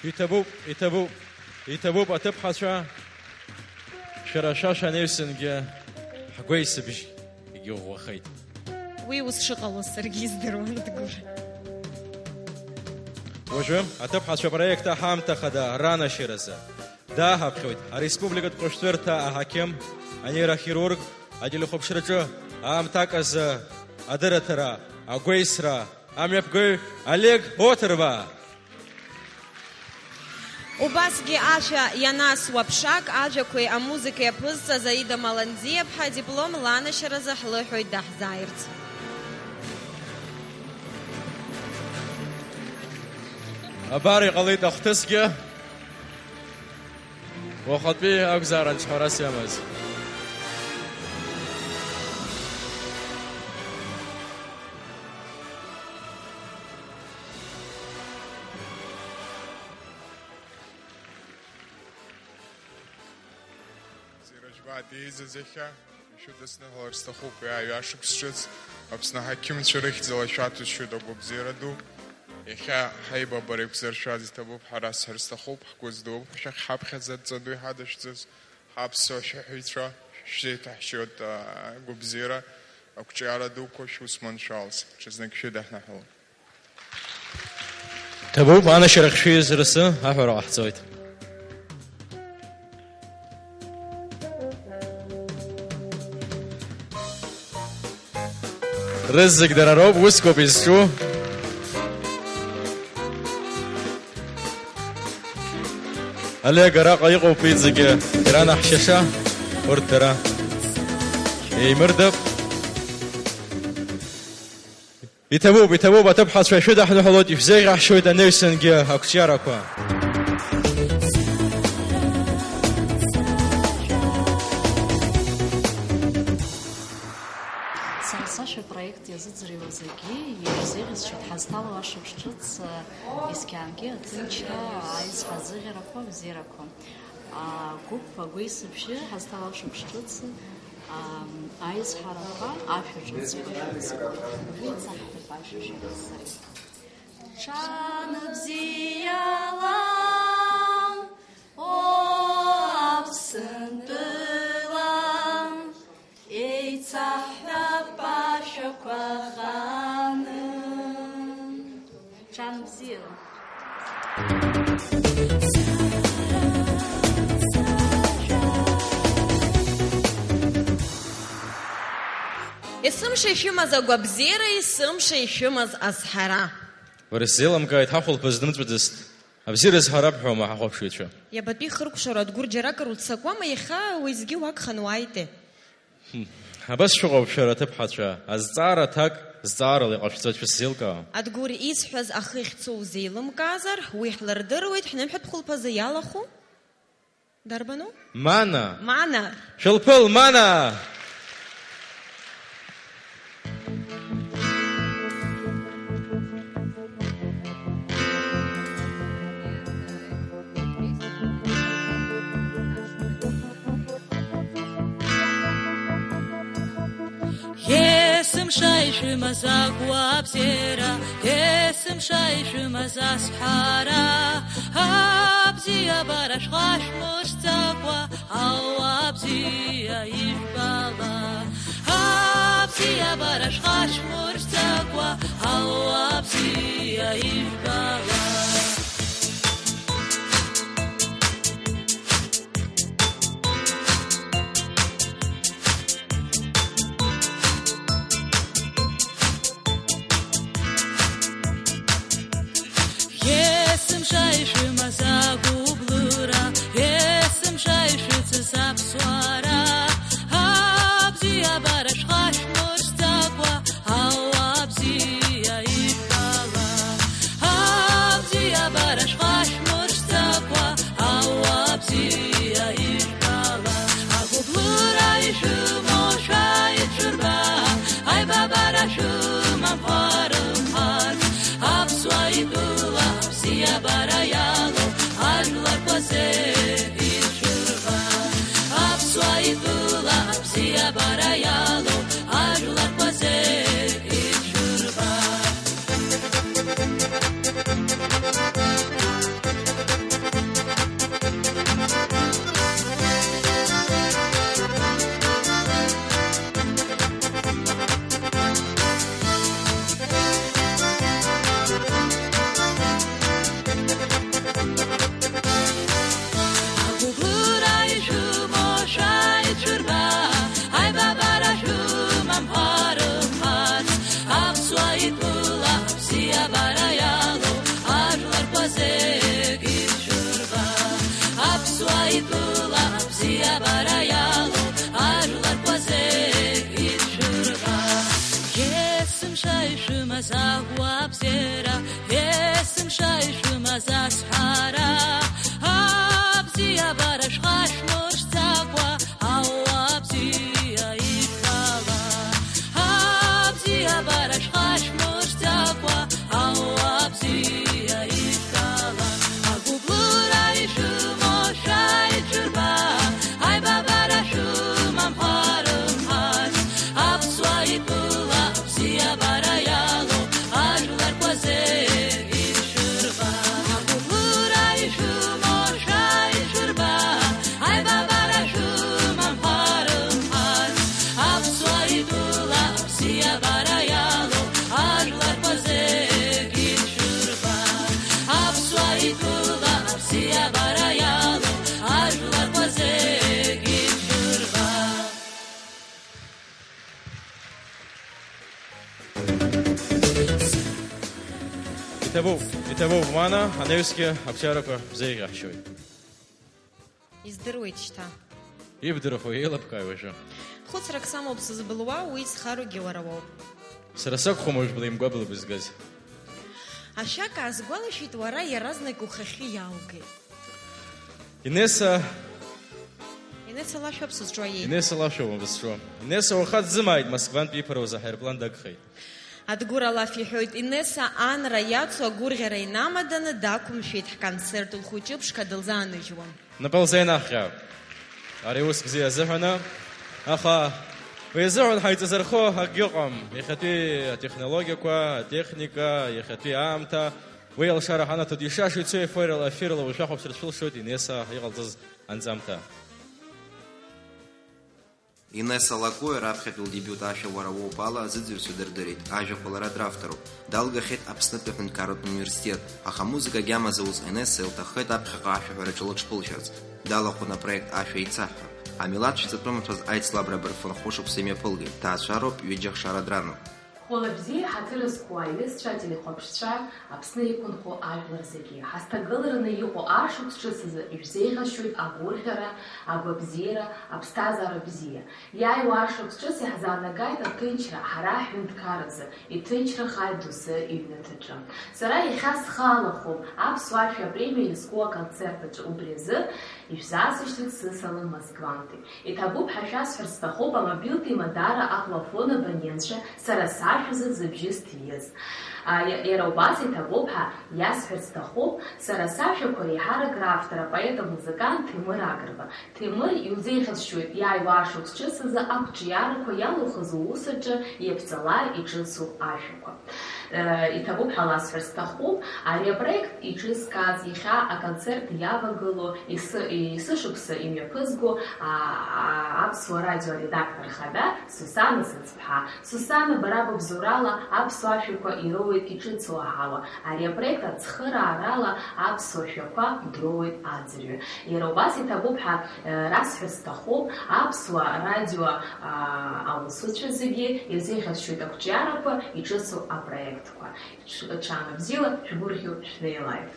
Иҭабуп, иҭабуп, иҭабуп, аҭыԥҳацәа, шәара шәа шәанеҩсангьы ҳгәеисыбжь егьыӷәӷәахеит. Уи ус шыҟалоз саргьы издыруан, Дгәыр. Уажәы аҭыԥҳацәа апроект аҳамҭа хада ранашьаразы дааҳаԥхьоит ареспубликатә ҟәышәтәырҭа аҳақьым, анеирохирург, ателехәаԥшраҿы аамҭак азы адырраҭара агәеисра амҩаԥгаҩ Олег Оҭырба. Убасгьы ашәа ианасуа ԥшак, ажәақәеи амузыкеи аԥызҵаз Аида Маланӡиаԥҳа адиплом ланашьаразы ҳлыҳәоит даҳзааирц. Абар иҟалеит ахҭысгьы. Уахатәи акәзаарын ҳәарас иамаз. Зирыжәбаа диеизаз иахьа ишәыдысныҳәалар сҭахуп, уи аҩашықәс ҿыц Аԥсны аҳақьымцәа рыхьӡала шәаҭәасшьоит агәабзиара ду. Иахьа ҳаибабара еиқәзыршәаз иҭабуп, ҳара сҳәар сҭахуп, ҳгәы здууп, шәахь ҳаԥхьаӡа адҵа ду иҳадышәҵаз, ҳаԥсуа шәаҳәаҩцәа, шәзеиҭаҳшьоит, а, агәабзиара, ақәҿиара дуқәа шәус маншәалаз, ҽазнык шәыдаҳныҳәалап. Ҭабуп, анашьарахь шәиз расы аҳәара ҟаҳҵоит. Рызегь дара роуп, усқәоуп изҿу. Олег араҟа иҟоуп иҵегьы иранаҳшьаша, урҭ дара еимырдап. Иҭабуп, иҭабуп, аҭыԥҳацәа шәыдаҳныҳәалоит, ишәзеиӷьаҳшьоит анаҩсангьы ақәҿиарақәа. Ашәа проект иазыӡырҩуа зегьы ирзеиӷьасшьоит ҳазҭало ашықәс ҿыц, есқьынгьы аҭынчра, аизҳазыӷьарақәа, абзиарақәа. Агәыԥ агәеисыбжьы ҳазҭало ашықәс ҿыц, ам, аизҳарақәа, ашәа ҿыцқәа шәыцқәа. Уи ҵаҳҭатәашьа шәыццари. Ҽанбзиала, о, Аԥсынтәыла, еицаҳҳәап ашәақәа ханы. Ҽанбзиала. Есымша ишәымаз агәабзиара, есымша ишәымаз азҳара. Уара сзеилымкааит, ҳахәылԥаз дымҵәыӡыст. Абзиара зҳәара бҳәома, ҳахәаԥшыҩцәа? Иабатәи хыркәшара, Адгәыр, џьаракыр уццакуама, иахьа уеизгьы уагханы уааите? Хм. Абас шәыҟоуп, шәара аҭыԥҳацәа, азҵаара аҭак зҵаарала иҟашәҵоит, шәысзеилкаауам. Адгәыр, исҳәаз ахы ахьцо узеилымкаазар, уи ҳлырдыруеит, ҳнымҳәатә хәылԥазы иалахәу. Дарбану? Мана! Мана! Шәылԥыл, Мана! Есымша ишәымаз агәабзиара, есымша ишәымаз азҳәара, абзиабара шәхашәмыршҭакәа, ауаа бзиа ижәбала. Абзиабара шәхашәмыршҭакәа, ауаа бзиа ижәбала. Есымша ишәымаз агәыблыра, есымша ишәыцыз аԥсуара, абзиабара шәхашәмыршҭакәа, ауаа бзиа ишәбала. Абзиабара шәхашәмыршҭакәа, ауаа бзиа ишәбала. Агәыблыра ишәымоу шәааит шәырба, аибабара шәымам хәарымхарц. Аԥсуа итәыла абзиабара иалоу ажәларқәа зегьы шәырба. Аԥсуа итәыла абзиабара иалоу ажәларқәа зегьы шәырба. Агәыблыра ишәымоу шәааит шәырба, аибабара шәымам хәарымхарц. Аԥсуа итәыла абзиабара иалоу ажәларқәа зегьы шәырба. Аԥсуа итәыла абзиабара иалоу ажәларқәа зегьы шәырба. Есымша ишәымаз агәабзиара, есымша ишәымаз азҳәара, абзиабара шәхашәмыршҭакәа, ауаа бзиа ишәбала. Абзиабара шәхашәмыршҭакәа, ауаа бзиа ишәбала. Агәыблыра ишәымоу шәааит шәырба, аибабара шәымам хәарымхарц. Аԥсуа итәыла абзиабара иалоу ажәларқәа зегьы шәырба. Агәыблыра ишәымоу шәааит шәырба, аибабара шәымам хәарымхарц. Аԥсуа итәыла абзиабара иалоу ажәларқәа зегьы шәырба. Аԥсуа итәыла абзиабара иалоу ажәларқәа зегьы шәырба. Иҭабуп, иҭабуп, Мана, анаҩсгьы ақәҿиарақәа бзеиӷьаҳшьоит. Издыруеит шьҭа. Ибдырхуа еилыбкааи уажәы? Хәыцрак самоуп сызбылуа, уи зхароугьы уара уоуп. Сара сакәхом уажә блеимгәа былбызгаз. Ашәак аазгәалашәеит, уара иаразнак ухахьы иааугеит. Инесса. Инесса лашәоуп сызҿу аиеи. Инесса лашәоуп сызҿу. Инесса уаха дзымааит, Москвантә иԥырыз аҳаирплан дагхеит. Адгәыр алаф иҳәоит, Инесса анра иацу агәырӷьара инамаданы дақәымшәеит ҳконцерт лхәыҷы ԥшқа дылзааныжьуа. Напы лзеинаҳҟьап. Ари ус бзиа азыҳәаны. Аха уи азыҳәан ҳаиҵазырхо акгьы ыҟам. Иахьатәи атехнологиақәа, атехника, иахьатәи аамҭа, уи алшара ҳанаҭоит. Ишаша ицо ефирла, ефирла уажәшәа хәаԥшра шәылшоит Инесса иҟалҵаз анҵамҭа. Инесса Лакоиа раԥхьатәи лдебиут ашәа Уара уоуп ала азыӡырҩцәа дырдырит, ажәақәа лара дравторуп. Далгахьеит Аԥснытәи аҳәынҭқарратә университет, аха амузыка агьама зауз Инесса илҭаххеит аԥхьаҟа ашәаҳәараҿы лыҽԥылшьарц. Далахәын апроект Ашәа еицаҳҳәап. Амилаҭ шәҵатәы мацәаз аицлабра абырфын хәышықәса имҩаԥылгеит, ҭаацәароуп, ҩыџьа ахшара драну. Хәылбзиа ҳаҭыр зқәу аҩызцәа, ателехәаԥшцәа, Аԥсны иқәынхо ажәлар зегьы, ҳазҭагылараны иҟоу ашықәс ҿыц азы ижәзеиӷьасшьоит агәырӷьара, агәабзиара, аԥсҭазаара бзиа. Иааиуа ашықәс ҿыц иаҳзаанагааит аҭынчра ҳара ҳҳәынҭқарразы, иҭынчрахааит доусы иҩнаҭаҿы. Сара иахьа схалахом, аԥсуа ашәа апремиа иазку аконцерт аҿы убри азы ишәзаасышьҭит сысалам Москвантәи. Иҭабуп ҳәа шәасҳәарц сҭахуп амобилтә еимадара аплафон абонентцәа сара сашәазы зыбжьы сҭиз. А, иа-, иара убас иҭабуп ҳәа иасҳәарц сҭахуп сара сашәақәа реиҳарак равтор, апоет, амузыкант Ҭемыр Агрба. Ҭемыр, иузеиӷьасшьоит иааиуа ашықәс ҿыц азы ақәҿиарақәа иалухыз уус аҿы иаԥҵала иҿыцу ашәақәа. Э, иҭабуп ҳәа ласҳәар сҭахуп, ари апроект иҿызкааз, иахьа аконцерт иавагылоу, ес-, есышықәса имҩаԥызго, а, а, Аԥсуа радио аредактор хада Сусана Сыцԥҳа. Сусана, бара быбзоурала аԥсуа ашәақәа ироуеит иҿыцу аҳауа, ари апроект ацхыраарала аԥсуа шәақәа дроуеит аӡырҩы. Иара убас иҭабуп ҳәа, э, расҳәар сҭахуп, аԥсуа радио, а, аусуцәа зегьы ирзеиӷьасшьоит ақәҿиарақәа иҿыцу апроектқәа. Ҽ-, ҽаанбзиала, шәгәырӷьо шәнеилааит.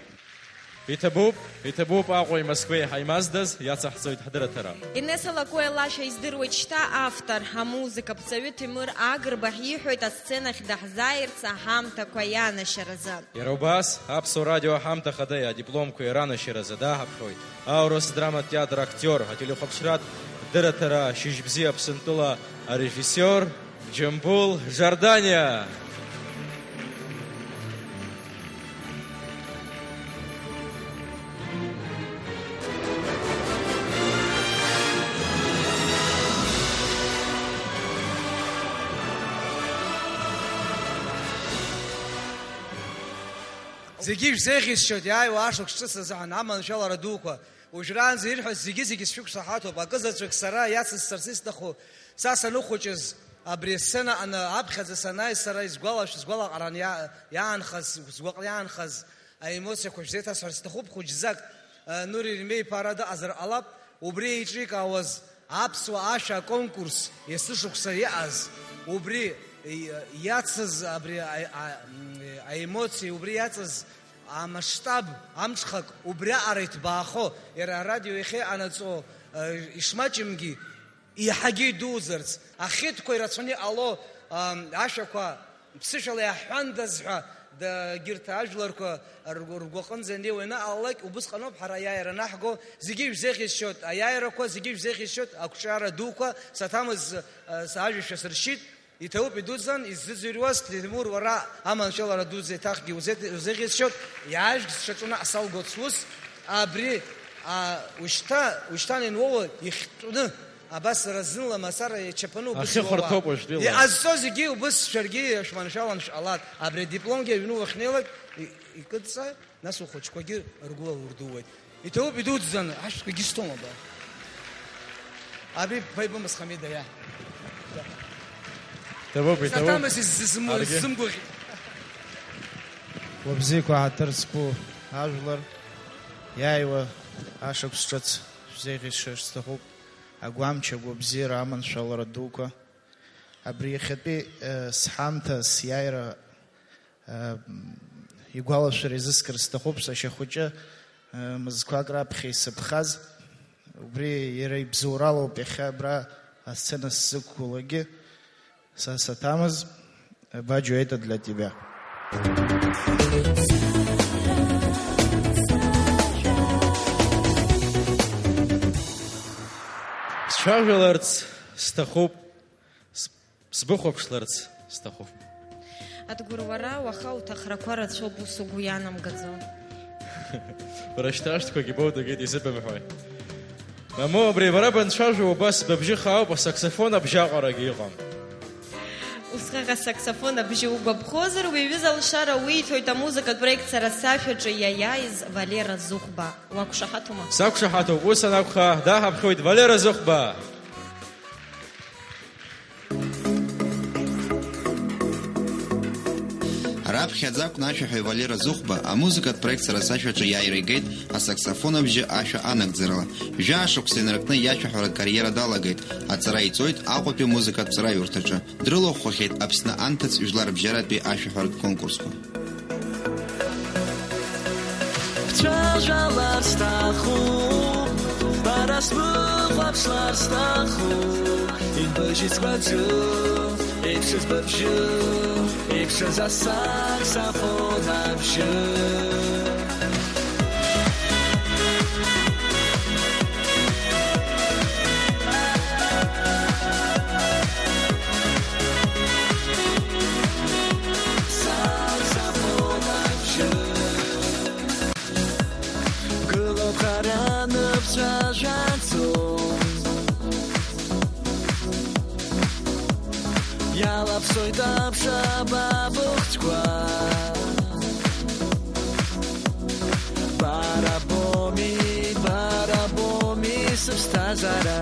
Иҭабуп, иҭабуп Аҟәеи Москвеи ҳаимаздаз, иацаҳҵоит ҳдырраҭара. Инесса Лакоиа лашәа издыруеит шьҭа автор, амузыкаԥҵаҩы Ҭемыр Агрба ҳиҳәоит асценахь даҳзааирц аҳамҭақәа ианашьаразы. Иара убас, Аԥсуа радио аҳамҭа хада адипломқәа иранашьаразы дааҳаԥхьоит аурыс драматә театр актиор, ателехәаԥшратә дырраҭара Шьыжьбзиа Аԥсынтәыла арежиссиор Џьамбул Жорданиа. Зегьы шәзеиӷьасшьоит иааиуа ашықәс ҿыц азыҳәан аманшәалара дуқәа. Уажәраанӡа ирҳәаз зегьы-зегьы сшәықәшаҳаҭуп. Акызаҵәык сара иацысҵарц исҭаху, са саныхәыҷыз, абри асцена аҟны аԥхьаӡа санааи, сара исгәалашәо, сгәалаҟаран иа-, иаанхаз, сгәаҟ-, иаанхаз аемоциақәа шәзеиҭасҳәарц сҭахуп, хәыҷӡак, а, Нури Римеи-иԥа ара дыҟазар ҟалап, убри еиҿикаауаз аԥсуа ашәа аконкурс есышықәса иҟаз, убри и-, иацыз абри а-, а-, м, аемоциа, убри иаҵаз амасштаб амҽхак убриаҟара иҭбаахо, иара арадио иахьа иҟанаҵо, э, ишмаҷымгьы, еиҳагьы идуӡӡарц, ахьыдқәа ирацәаны иҟало, ам, ашәақәа ԥсышәала иаҳҳәандаз ҳәа, да, егьырҭ ажәларқәа ргәы, ргәаҟынӡа ианиуа ианаҟалалак, убысҟаноуп ҳара аиааира анаҳго, зегьы ишәзеиӷьасшьоит аиааирақәа, зегьы ишәзеиӷьасшьоит ақәҿиара дуқәа, саҭамыз, э, с-, ажәа шәасыршьит. Иҭабуп идуӡӡан, иззыӡырҩуаз, Ҭемыр, уара аманшәалара дуӡӡа еиҭахгьы узеҭ-, узеиӷьасшьоит, иаажәг сҽаҿуны асалгоит сус, абри, а, ушьҭа-, ушьҭан иануоуа ихтәны, абас сара зынла мацара иачаԥаны убыс Ахьы иуауа. Хәарҭоуп уажәтәи ала. Иҟазҵо зегьы убыс шәаргьы шәманшәалан шәҟалат, абри адипломгьы аҩны уахьнеилак, и-, икыдҵа. Нас ухәыҷқәагьы ргәыла урдууеит. Иҭабуп, идуӡӡаны, ашәҭқәагьы сҭоума, ба? Абри бԥа ибымаз Хамида, иа. Иҭабуп, иҭабуп. Саҭамыз иззыму-, Аргьы. Иззымгәаӷьит. Уабзиақәа ҳаҭыр зқәу ажәлар, иааиуа ашықәс ҿыц шәзеиӷьасшьарц сҭахуп. Агәамч, агәабзиара, аманшәалара дуқәа. Абри иахьатәи, э, сҳамҭа, сиааира Игәалашәара изыскыр сҭахуп, сашьа хәыҷы, мызқәак раԥхьа исыԥхаз. Убри иара ибзоуралоуп иахьа абра асцена сзықәгылогьы. Са саҭамыз, Баџьо, это для тебя. Сцәажәаларц сҭахуп, с-, сбыхәаԥшларц сҭахуп. Адгәыр, уара уаха уҭахрақәа рацәоуп, ус угәы иаанамгаӡо? Бара шьҭа ашәҭқәагьы боудагеит, изыбымҳәои? Мамоу, абри бара банцәажәо убас быбжьы хаауп, асаксофон абжьаҟарагьы ыҟам. Усҟак асаксофон абжьы угәаԥхозар, уи аҩыза алшара уиҭоит амузыкатә проект Сара сашәаҿы иаиааиз Валера Зыхәба. Уақәшаҳаҭума? Сақәшаҳаҭуп, ус анакәха, даҳаԥхьоит Валера Зыхәба! Раԥхьаӡа акәны ашәаҳәаҩ Валера Зыхәба амузыкатә проект Сара сашәаҿы иааира игеит асаксофон абжьы ашәа анагӡарала. Жәаа шықәса инаркны иашәаҳәаратә кариера далагеит, аҵара иҵоит Аҟәатәи амузыкатә ҵараиурҭаҿы. Дрылахәхахьеит Аԥсны анҭыҵ жәларбжьаратәи ашәаҳәаратә конкурсқәа. Бцәажәалар сҭахуп, бара сбыхәаԥшлар сҭахуп, инбыжьит сгәаҿы, еиԥшыз быбжьы, еиԥшыз асаксофон абжьы. Гылоуп хара ныԥцәажәаӡом. Иалаԥсоит аԥшаба быхцәқәа. Бара боми, бара боми сыԥсҭазаара.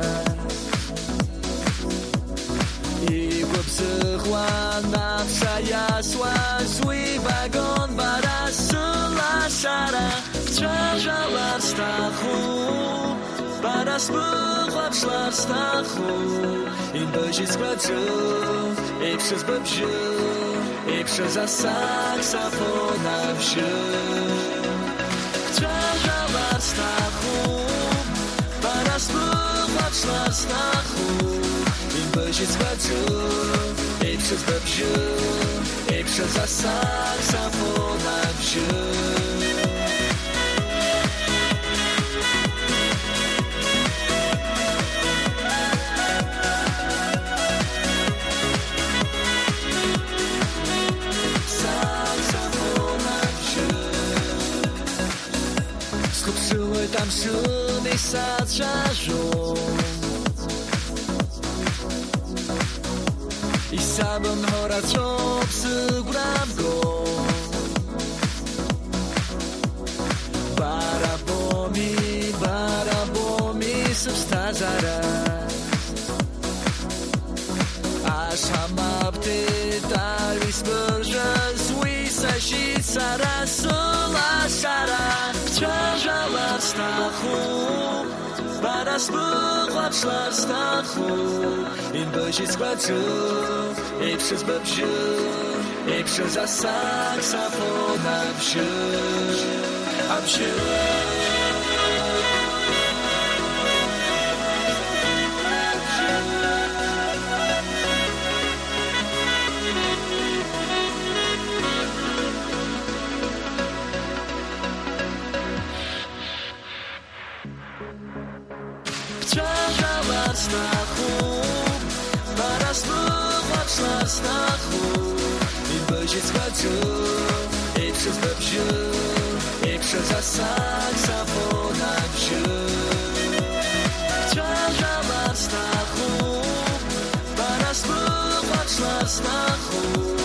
Игәыбзыӷуан аԥша иасуаз уи вагон бара сылашара. Бцәажәалар сҭахуп, бара сбыхәаԥшлар сҭахуп, инбыжьит сгәаҿы, еиԥшыз быбжьы, еиԥшыз асаксофон абжьы. Бцәажәалар сҭахуп, бара сбыхәаԥшлар сҭахуп, инбыжьит сгәаҿы, еиԥшыз быбжьы, еиԥшыз асаксофон абжьы. Саксофон абжьы. Схыԥсылоит амшын исацәажәо. Исабымҳәо рацәоуп сыгәра бго. Бара боми, бара боми сыԥсҭазаара. Ашамаԥҭеит аҩы сԥыржәаз, уи сашьит сара сылашара. Бцәажәалар сҭахуп, бара сбыхәаԥшлар сҭахуп, инбыжьит сгәаҿы, еиԥшыз быбжьы, еиԥшыз асаксофон абжьы, абжьы. Бцәажәалар сҭахуп, бара сбыхәаԥшлар сҭахуп, инбыжьит сгәаҿы, еиԥшыз быбжьы, еиԥшыз асаксофон абжьы. Бцәажәалар сҭахуп, бара сбыхәаԥшлар сҭахуп,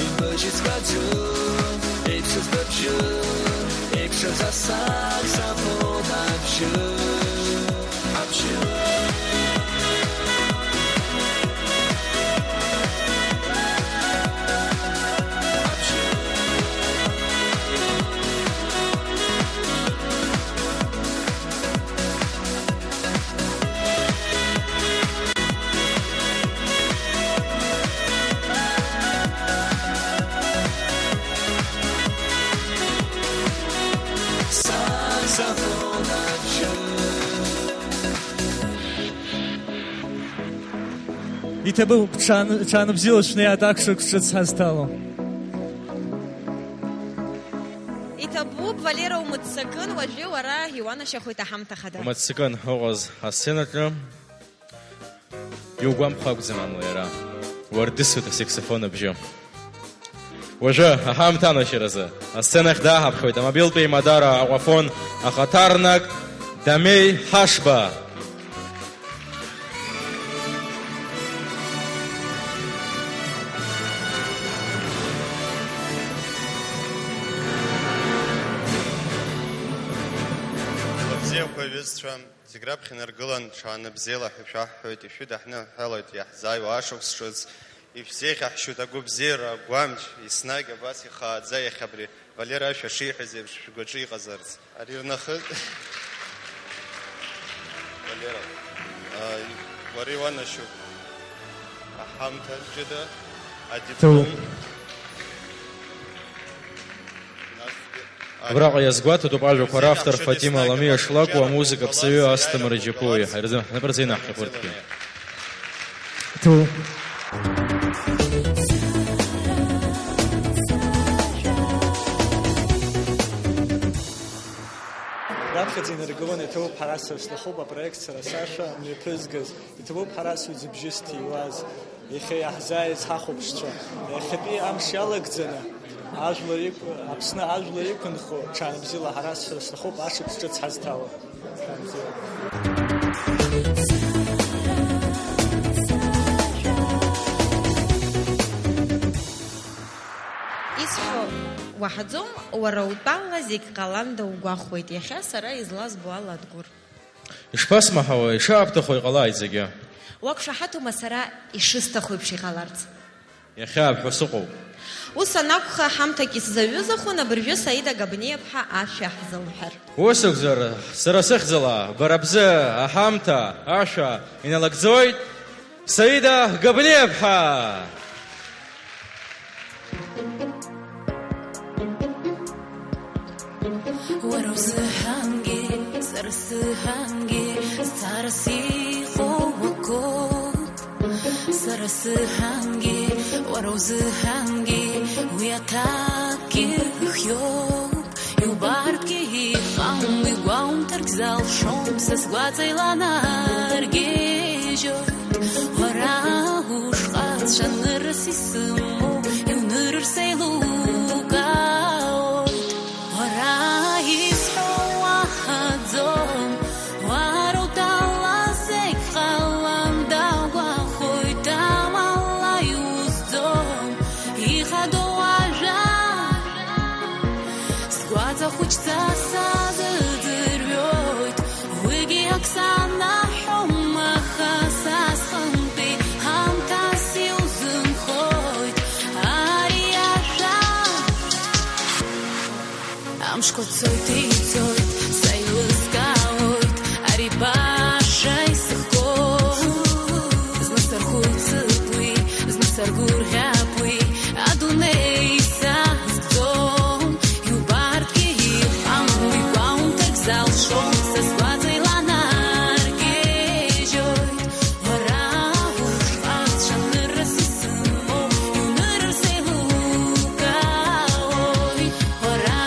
инбыжьит сгәаҿы, еиԥшыз быбжьы, еиԥшыз асаксофон абжьы, абжьы. Иҭабуп, ҽаан-, ҽаанбзиала шәнеи аҭак шықәс ҿыц ҳазҭало. Иҭабуп, Валера, умыццакын, уажәы уара иуанашьахоит аҳамҭа хада. Умыццакын, уҟаз асценаҿы. Иугәамԥхо акәӡам амла иара. Уардысуеит асаксофон абжьы. Уажәы, аҳамҭа анашьаразы, асценахь дааҳаԥхьоит амобилтәи еимадара Аҟәафон ахаҭарнак Дамеи Ҳашба. Бзиақәа, ҩызцәа, зегь раԥхьа инаргылан, ҽааны бзиала ҳәа шәаҳҳәоит, ишәыдаҳныҳәалоит иаҳзааиуа ашықәс ҿыц, ишәзеиӷьаҳшьоит агәабзиара, агәамч, еснагь абас ихааӡа иахьа абри Валера ашәа шиҳәаз еиԥш шәгәаҿы иҟазарц. Ари рнахыс, Валера, а, уара иуанашьоуп аҳамҭа ҷыда, адиплом. Ҭоу. Абраҟа иазгәаҭатәуп ажәақәа равтор Фатима Аламиа шлакәу, амузыка аԥҵаҩы Асҭамыр Џьапуа, иҳаирӡы ҳнапырҵа инаҳхьыԥырҭгьы. Ҭоу. Раԥхьаӡа инаргыланы иҭабуп ҳара сара сҭахуп апроект сара сашәа мҩаԥызгаз. Иҭабуп ҳара сҩызбжьы зҭиуаз, иахьа иаҳзааиз ҳахәаԥшцәа. Иахьатәи амш иалагӡаны ажәлар иқә-, Аԥсны ажәлар иқәынхо ҽаанбзиала ҳара сара сҭахуп ашықәс ҿыц ҳазҭало. Ҽаанбзиала. Исҳәо уаҳаӡом, уара утәала зегь ҟаланда угәахәуеит, иахьа сара излазбо ала, Адгәыр. Ишԥасмаҳауеи, ишаабҭахо иҟалааит зегьы. Уақәшаҳаҭума сара ишысҭаху еиԥш иҟаларц? Иахьаабҳәо сыҟоуп. Ус анакәха, ҳамҭак исзаҩызахоит, абыржәы Саида Габниаԥҳа ашәа ҳзылҳәар. Ус акәзар, сара сыхьӡала, бара бзы аҳамҭа ашәа иналагӡоит, Саида Габниаԥҳа! Уара узыҳәангьы, сара сзыҳәангьы, сцарас иҟоу акоуп. Сара сзыҳәангьы, уара узыҳәангьы, уи аҭакгьы хиоуп. Иубартәгьы иҟам, игәаумҭаргь залшом, са сгәаҵа иланаргьежьоит. Уара ушҟа цәаныррас исымоу, иунырыр сеилукаоит. Уара изҳәо уаҳаӡом, уара утәала зегь ҟалан дагәахоит, амала иузӡом, ихадоу ажәа. Сгәаҵа хәыҷӡа сазыӡырҩуеит, уигьы ак санаҳәом, аха са сҟынтәи ҳамҭас иузынхоит ари ашәа. Амшқәа цоит, ицоит, сеилыскаауеит, ари баша исыхгоит. Зны сархәыцып уи, зны саргәырӷьап уи, адунеи сазкӡом. Иубартәгьы иҟам, уи гәаумҭаргь залшом, са сгәаҵа иланаргьежьоит. Уара ушҟа цәаныррас исымоу, иунырыр сеилукаоит. Уара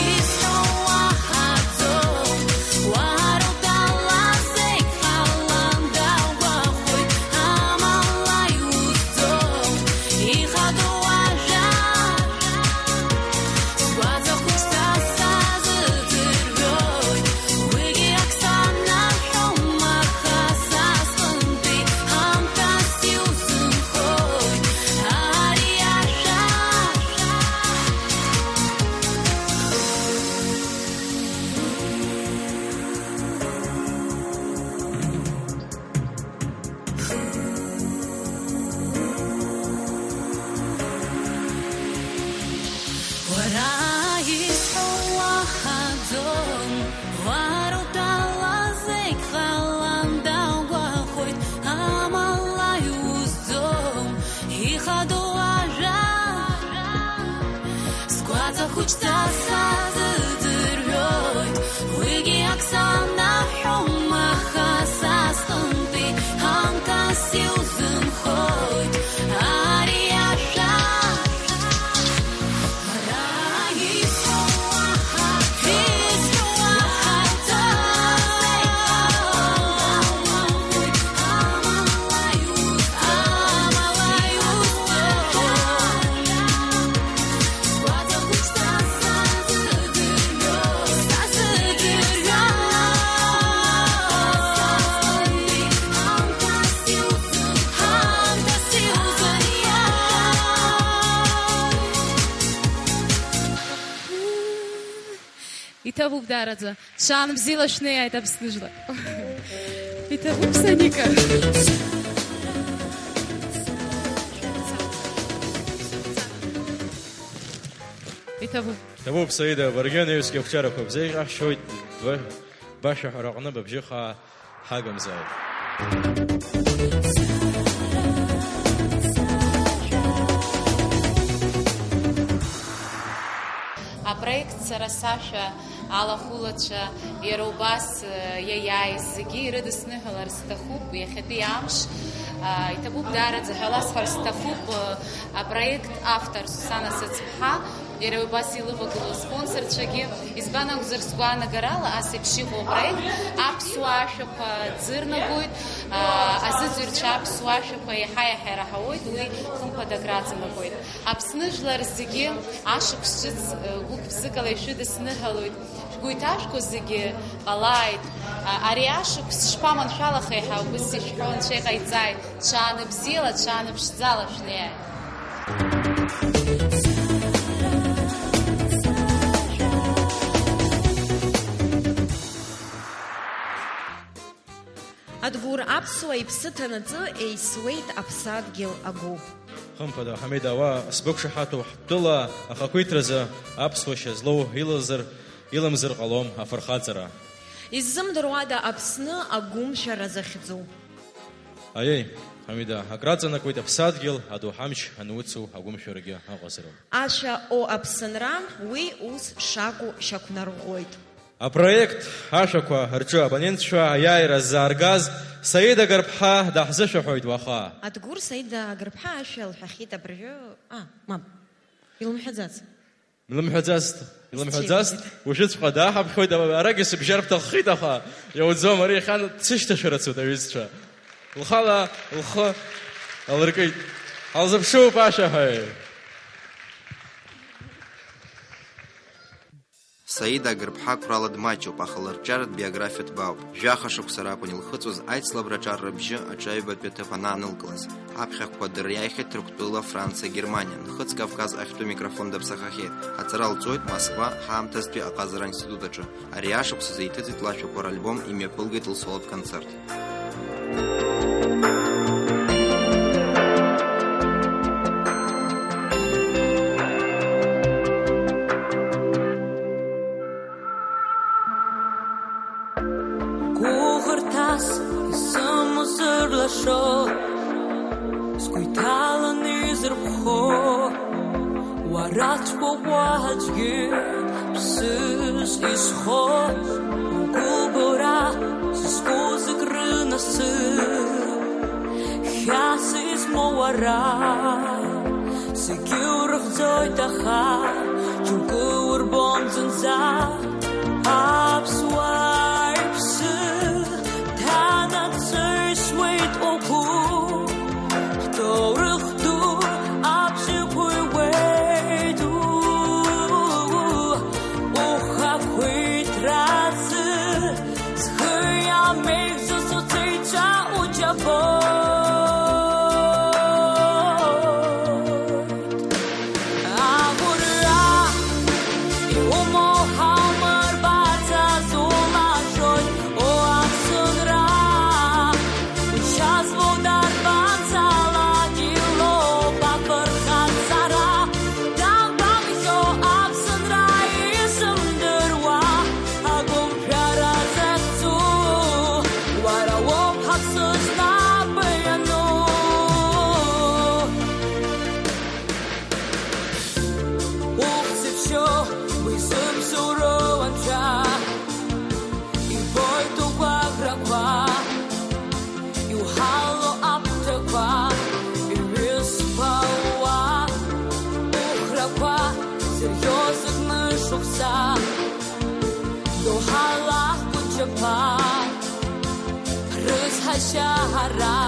изҳәо Иҭабуп даараӡа. Ҽаанбзиала шәнеиааит Аԥсны жәлар. Иҭабуп, Саника. Иҭабуп. Иҭабуп, Саида, баргьы анаҩсгьы ақәҿиарақәа бзеиӷьаҳшьоит, ба-, башәаҳәара аҟны быбжьы хаа ҳагымзааит. Апроект Сара сашәа алахәылацәа, иара убас, э, иаиааиз зегьы ирыдысныҳәалар сҭахуп иахьатәи амш. А, иҭабуп даараӡа ҳәа ласҳәар сҭахуп, э, апроект автор Сусана Сыцԥҳа, иара убас илывагылоу аспонсорцәагьы. Избан акәзар, сгәаанагарала ас еиԥш иҟоу апроект аԥсуа ашәақәа ӡырнагоит, а, азыӡырҩцәа аԥсуа ашәақәа иаҳа-иаҳа ираҳауеит, уи хымԥада акраҵанакуеит. Аԥсны жәлар зегьы ашықәс ҿыц, э, гәык-ԥсыкала ишәыдысныҳәалоит. Шәгәы иҭашәкуа зегьы ҟалааит. А, ари ашықәс шԥаманшәалахеи ҳәа убыс ишәҳәо Анцәа иҟаиҵааит. Ҽаанбзиала, ҽааныԥшӡала шәнеи. Адгәыр аԥсуа иԥсы ҭанаҵы еисуеит аԥсадгьыл агәы. Хымԥада, Ҳамида, уа сбықәшаҳаҭуп ҳтәыла ахақәиҭразы аԥсуа шьа злоу илазар, иламзар ҟалом афырхаҵара. Иззымдыруада Аԥсны агәымшәара захьӡу? Аиеи, Ҳамида, акраҵанакуеит аԥсадгьыл адоуҳа амч ануцу агәымшәарагьы аҟазароуп. Ашәа о Аԥсынра уи ус шакәу шьақәнарӷәӷәоит. Апроект ашәақәа рҿы абонентцәа аиааира ззааргаз Саида Гарԥҳа даҳзышәаҳәоит уаха. Адгәыр Саида Гарԥҳа ашәа лҳәахьеит абыржәы, а, мап, илымҳәаӡац. Илымҳәаӡацт, илымҳәаӡацт, сцәеиԥхеит. Уажәыҵәҟьа дааҳаԥхьоит, ара-, арагьы сыбжьар бҭаххеит, аха иауӡом, ари иахьа дсышьҭашәарацоит аҩызцәа. Лхала лхы алыркит. Ҳалзыԥшуп ашәаҳәаҩ. Саида Агырԥҳа қәрала дмаҷуп, аха лырҿиаратә биографиа ҭбаауп. Жәаха шықәса ракәын илхыҵуаз аицлабра аҿар рыбжьы аҿаҩбатәи аҭыԥ анаанылкылаз. Аԥхьахәқәа дыриааихьеит Ҭырқәтәыла, Франциа, Германиа, нхыҵ Кавказ ахьтәы микрофон даԥсахахьеит. Аҵара лҵоит Москва, ҳаамҭазтәи аҟазара аинститут аҿы. Ари ашықәс азы иҭыҵит лашәақәа ральбом, имҩаԥылгеит лсолотә концерт. Гәыӷырҭас исымоу сырлашо, сгәы иҭаланы изырԥхо, уара ҵкәакәа аӡәгьы ԥсыс исхо, угәылбора сызку зегь рынасыԥ, хьаас измоу уара, зегьы урыхьӡоит, аха џьоукы урбом зынӡа. Аԥсуаа иԥсы ҭанаҵеишуеит угәы, ҳҭоурых ду абжьы гәыҩуеит, уу, ухақәиҭразы зхы иамеигӡо соцеицәа уџьабоит. Агәырҩа иумоу ҳаумырбаӡаз улашоит, о, Аԥсынра. Уча злоу дарбанзаалак илоуп афырхаҵара. Дамбахьоу Аԥсынра исымдыруа, агәымшәара захьӡу, уара уоуп ҳаԥсы знапы иану. Ухьӡ-иԥшьоу уи зыбзоуроу анцәа, ибоит угәаӷрақәа, иуҳало аԥҭақәа, иҩызцәа уа, ухрақәа зырӷьо зыгны шықәса, доуҳала ҳхәыҷқәа. Рыцҳашьа ҳара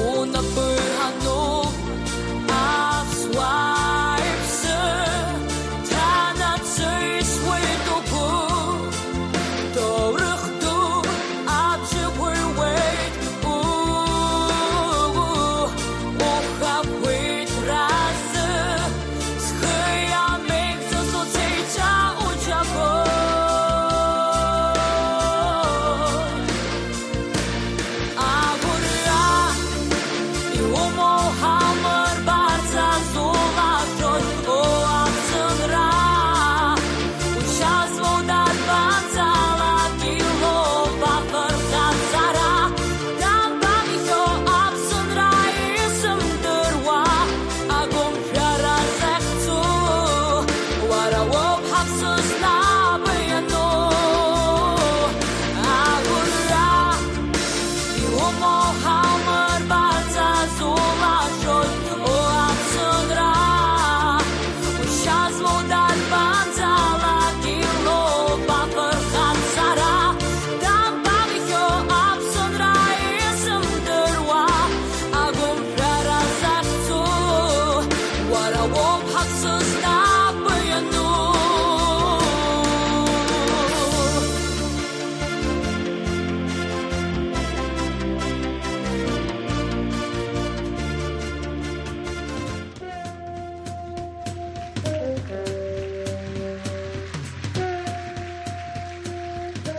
унапы ҳануп, аԥсуаа иԥсы ҭанаҵеишуеит угәы, ҭоурых ду абжьы гәыҩуеит, уу, ухақәиҭразы зхы иамеигӡаз уцеицәа уџьабоит.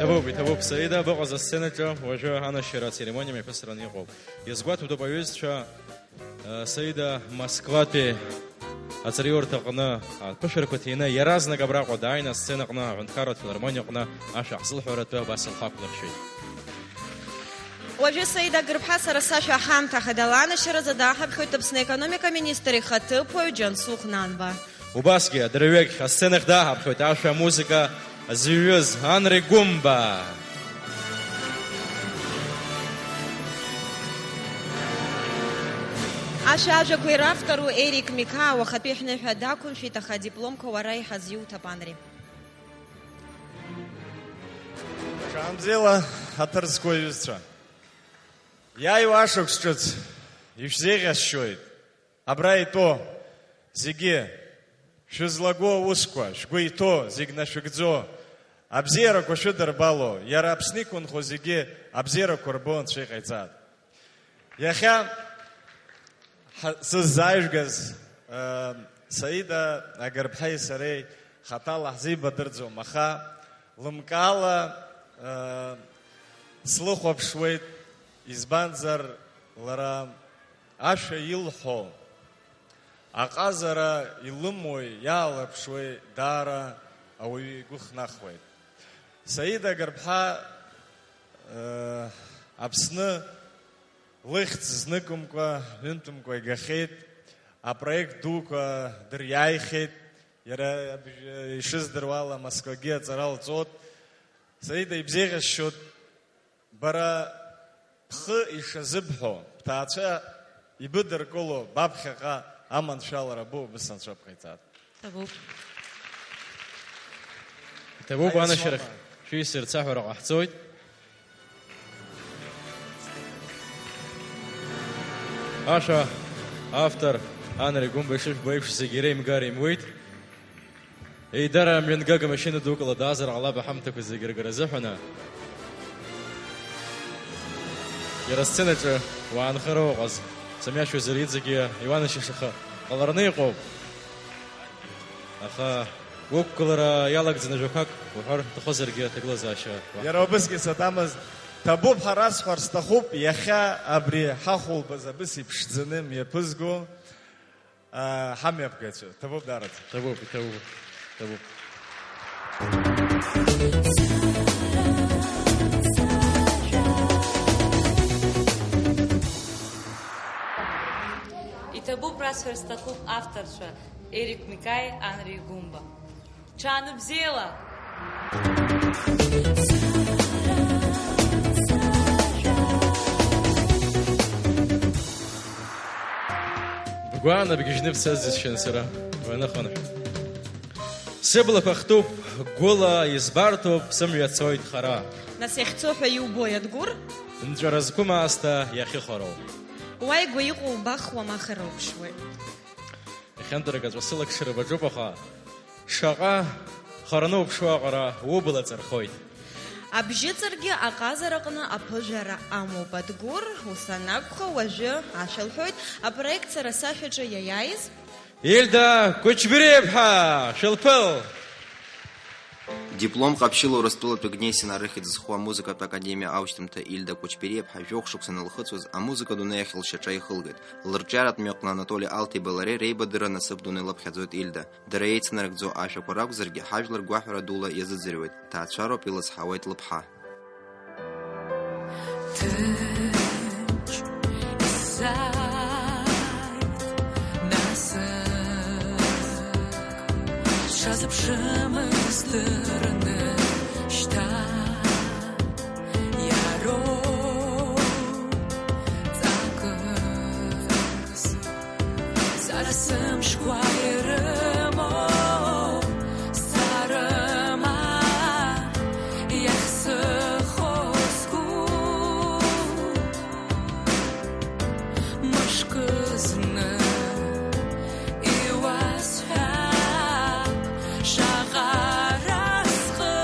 Иҭабуп, иҭабуп, Саида, быҟаз асценаҿы, уажәы анашьара ацеремониа мҩаԥысраны иҟоуп. Иазгәаҭатәуп аҩызцәа, э, Саида Москватәи аҵараиурҭаҟны аԥышәарақәа ҭины, иаразнак абраҟа дааины асценаҟны аҳәынҭқарратә филармониаҟны ашәа ҳзылҳәаратәы абас лхы ақәлыршәеит. Уажәы Саида Гырԥҳа сара сашәа ҳамҭа ахада ланашьаразы даҳаԥхьоит Аԥсны аекономика министр ихаҭыԥуаҩ Џьансыхә Нанба. Убасгьы адырҩегьх асценахь даҳаԥхьоит ашәа амузыка зҩыз Анри Гәымба. Ашәа ажәақәа иравтору Ерик Миқаа уахатәи ҳныҳәа дақәымшәеит, аха адипломқәа уара иҳазиуҭап, Анри. Шаанбзиала, ҳаҭыр зқәу аҩызцәа! Иааиуа ашықәс ҿыц ишәзеиӷьасшьоит. Абра итәоу зегьы, шәызлаго аусқәа, шәгәы иҭоу зегь нашәыгӡо, абзиарақәа шәыдырбало, иара Аԥсны иқәынхо зегьы абзиарақәа рбо Анцәа иҟаиҵааит. Иахьа ҳа-, сыззааижәгаз, э, Саида Агырԥҳаи сареи хаҭала ҳзеибадырӡом, аха лымкаала, э, слыхәаԥшуеит, избанзар, лара ашәа илҳәо, аҟазара илымои, иаалырԥшуеи, даара ауаҩы игәы хнахуеит. Саида Агырԥҳа, э, Аԥсны лыхьӡ зныкымкәа, ҩынтәымкәа игахьеит, апроект дуқәа дыриааихьеит, иара абжьы ишыздыруа ала Москвагьы аҵара лҵоит. Саида, ибзеиӷьасшьоит, бара бхы ишазыбҳәо, бҭаацәа ибыдыркыло, баԥхьаҟа аманшәалара бу, бысанцәа бҟаиҵааит. Ҭабуп. Иҭабуп, аиаҵә анашьарахь уама шәисырц аҳәара ҟаҳҵоит. Ашәа автор Анри Гәымба ишыжәбо еиԥш зегьы иреимгар имуит. Еидара мҩангага машьына дукала даазар ҟалап аҳамҭақәа зегьы ргара азыҳәаны. Иара асценаҿы уаанхара уҟаз, сымҩашьозар иҵегьы иуанашьашьаха ҟалараны иҟоуп. Аха уқәгылара иалагӡаны жәақәак уҳәар уҭахызаргьы аҭагылазаашьа уаҳҭоит. Иара убысгьы сатәамызт, ҭабуп ҳәа расҳәар сҭахуп, иахьа абри ҳахәылԥаз абыс иԥшӡаны мҩаԥызго, аа, ҳамҩаԥгацәа. Ҭабуп даараӡа. Ҭабуп, иҭабуп, ҭабуп. Иҭабуп расҳәар сҭахуп авторцәа Ерик Микаи, Анри Гәымба. Ҽаанбзиала! Бгәааны бгьежьны бцаз џьысшьан сара, уаныхынҳә. Сыблақәа хтуп, гәыла избарҭоуп, сымҩа цоит хара. Нас иахьцо ҳәа иубои, Адгәыр? Нҵәара зқәым аасҭа иахьыхәароу. Уааигәа иҟоу убах уамаха роуԥшуеит. Иахьантәарак аҵәа сылакшара баҿуп, аха шаҟа хараны уԥшуа аҟара убла ҵырхоит. Абжьыҵыргьы аҟазараҟны аԥыжәара амоуп, Адгәыр, ус анакәха, уажәы ашәа лҳәоит апроект Сара сашәаҿы иаиааиз Ильда Кәычбириаԥҳа, шәылԥыл! Диплом ҟаԥшьыла Урыстәылатәи Гнесин арыхьӡ зху амузыкатә академиа аушьҭымҭа Ильда Кәычбериаԥҳа жәохә шықәса анылхыҵуаз, амузыка адунеи ахь лшьаҿа ихылгеит. Лырҿиаратә мҩаҟны Анатоли Алҭеибеи лареи реибадырра насыԥ дуны илыԥхьаӡоит Ильда. Дара еицынарыгӡо ажәақәа ракәзаргьы, ҳажәлар гәаҳәара дула иазыӡырҩуеит, ҭаацәароуп, илызҳауеит лыԥҳа. Ҭынч исзааит насыԥ, сшазыԥшымыз дырны шьҭа иароуп ҵакыс. Сара сымшқәа ирымоу сарма иахьсыхо сгәы. Мышкы зны иуасҳәап, шаҟа разҟы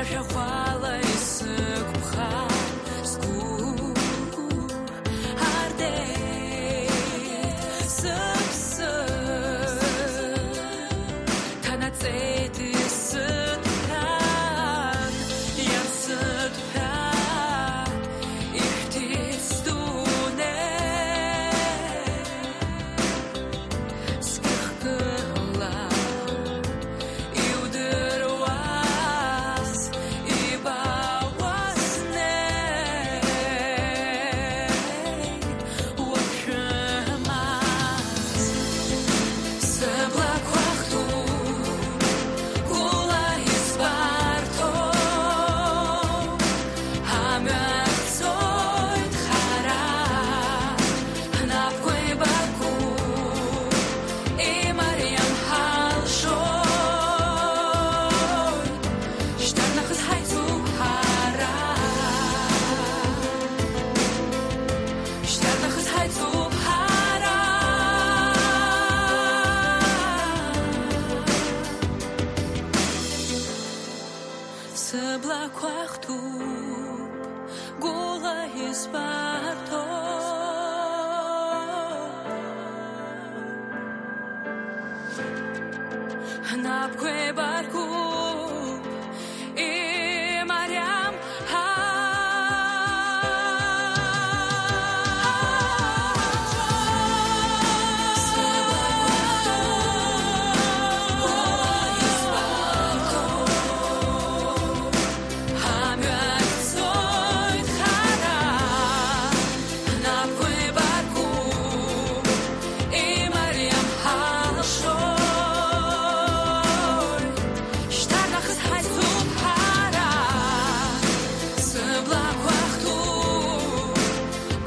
Шәахәала исықәԥха сгәы ардеит сыԥсы, ҭанаҵеит исыҭәҳәан, иансыҭәҳәа, ихьҭит сдунеи. Сгәыхгыла иудыруаз, ибауаз неи, уаԥшәымаз. Сыблақәа хтуп, гәыла избарҭоуп. Амҩа цоит хара, ҳнапқәа еибаркуп, имариам ҳалшоит, шьҭарнахыс ҳаицуп ҳара, шьҭарнахыс ҳаицуп ҳара. Сыблақәа хтуп, гәыла избарҭоуп. Ҳнапқәа еибаркуп, имариам ҳа.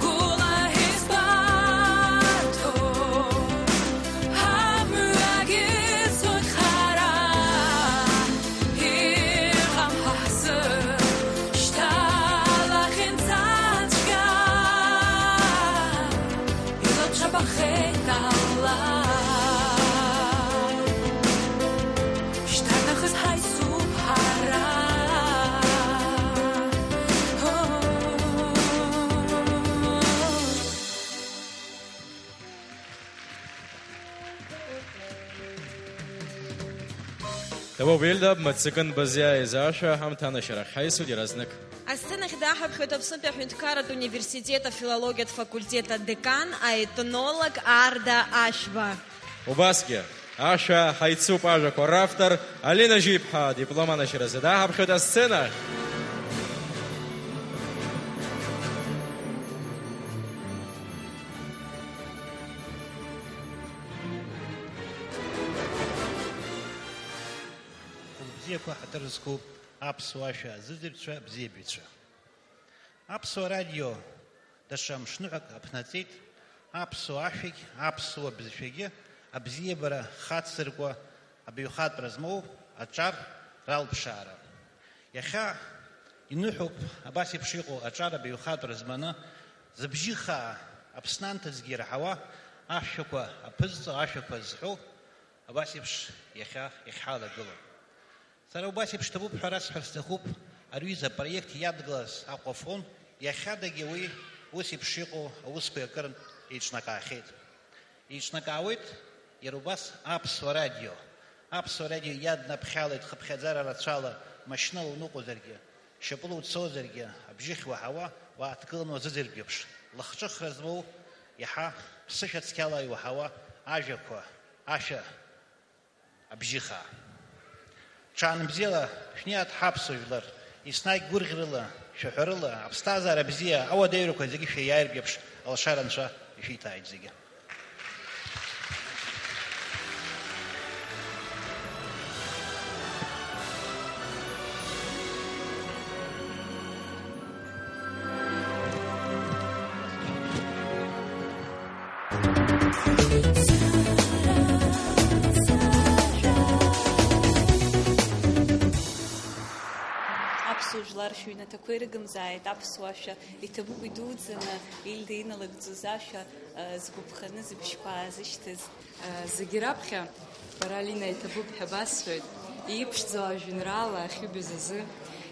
Гәыла избарҭоуп, амҩагьы цоит хара, иҟам ҳәа ҳзы шьҭа лахьынҵацәгьа, илабҿабахеит алла. Шьҭарнахыс ҳаицуп ҳара. Ҭабуп, Ельда, Мацыкын Базиа изы ашәа ҳамҭанашьарахь ҳаисуеит иаразнак. Асценахь дааҳаԥхьоит Аԥснытәи аҳәынҭқарратә университет афилологиатә факультет адекан, аетнолог Арда Ашьба. Убасгьы, ашәа ҳаицуп ажәақәа равтор Алина Жиԥҳа диплом анашьаразы дааҳаԥхьоит асценахь. Хәылбзиақәа ҳаҭыр зқәу аԥсуа ашәа азыӡырҩцәа, абзиабаҩцәа. Аԥсуа радио даҽа мшныҳәак аԥнаҵеит аԥсуа ашәагь аԥсуа бызшәагьы абзиабара хацзыркуа абаҩхатәра змоу аҿар ралԥшаара. Иахьа иныҳәоуп абас еиԥш иҟоу аҿар абаҩхатәра зманы, зыбжьы хаа Аԥсны анҭыҵгьы ираҳауа ашәақәа аԥызҵо, ашәақәа зҳәо абас еиԥш иахьа иахьҳалагылоу. Сара убас еиԥш ҭабуп ҳәа расҳәар сҭахуп, ари аҩыза апроект иадгылаз Аҟәафон иахьадагьы уи ус еиԥш иҟоу аусқәа акыр еиҿнакаахьеит. Еиҿнакаауеит иара убас Аԥсуа радио. Аԥсуа радио иаднаԥхьалеит хыԥхьаӡара рацәала, машьынала уныҟәозаргьы, шьапыла уцозаргьы, абжьыхь уаҳауа, уааҭгыланы уазыӡырҩып еиԥш, лахҿыхра змоу, иаҳа ԥсышәа цқьала иуаҳауа ажәақәа, ашәа, абжьы хаа. Ҽаанбзиала шәниаҭ ҳаԥсуа жәлар, еснагь гәырӷьарыла, шәаҳәарыла, аԥсҭазаара бзиа, ауадаҩрақәа зегьы шәеиааиртә еиԥш, алшара Анцәа ишәиҭааит зегьы. Аԥсуа жәлар шәыҩнаҭақәа ирыгымзааит аԥсуа шәа, иҭабуп идуӡӡаны Ельда иналагӡоз ашәа, э, згәаԥханы зыбжьқәа аазышьҭыз. Э, зегьы раԥхьа, бара, Алина, иҭабуп ҳәа басҳәоит, иԥшӡоу ажәеинраала ахьыбыз азы.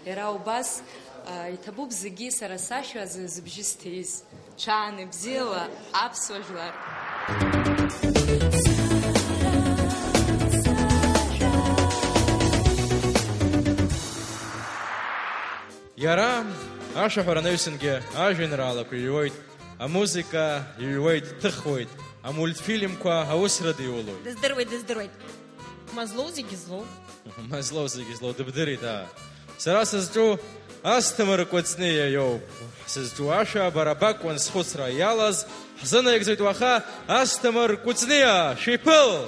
Иара убас, а, иҭабуп зегьы сара сашәа азы зыбжьы сҭеиз. Ҽааны бзиала, аԥсуа жәлар! Иара ашәаҳәара анаҩсангьы ажәеинраалақәа иҩуеит, амузыка иҩуеит, дҭыхуеит, амультфильмқәа аусра диулоит. Дыздыруеит, дыздыруеит. Мазлоу зегьы злоу. Мазлоу зегьы злоу, дыбдырит, аа. Сара сызҿу Асҭамыр Кәыҵниа иоуп. Сызҿу ашәа бара бакәын схәыцра иалаз, ҳзынаигӡоит уаха Асҭамыр Кәыҵниа, шәиԥыл!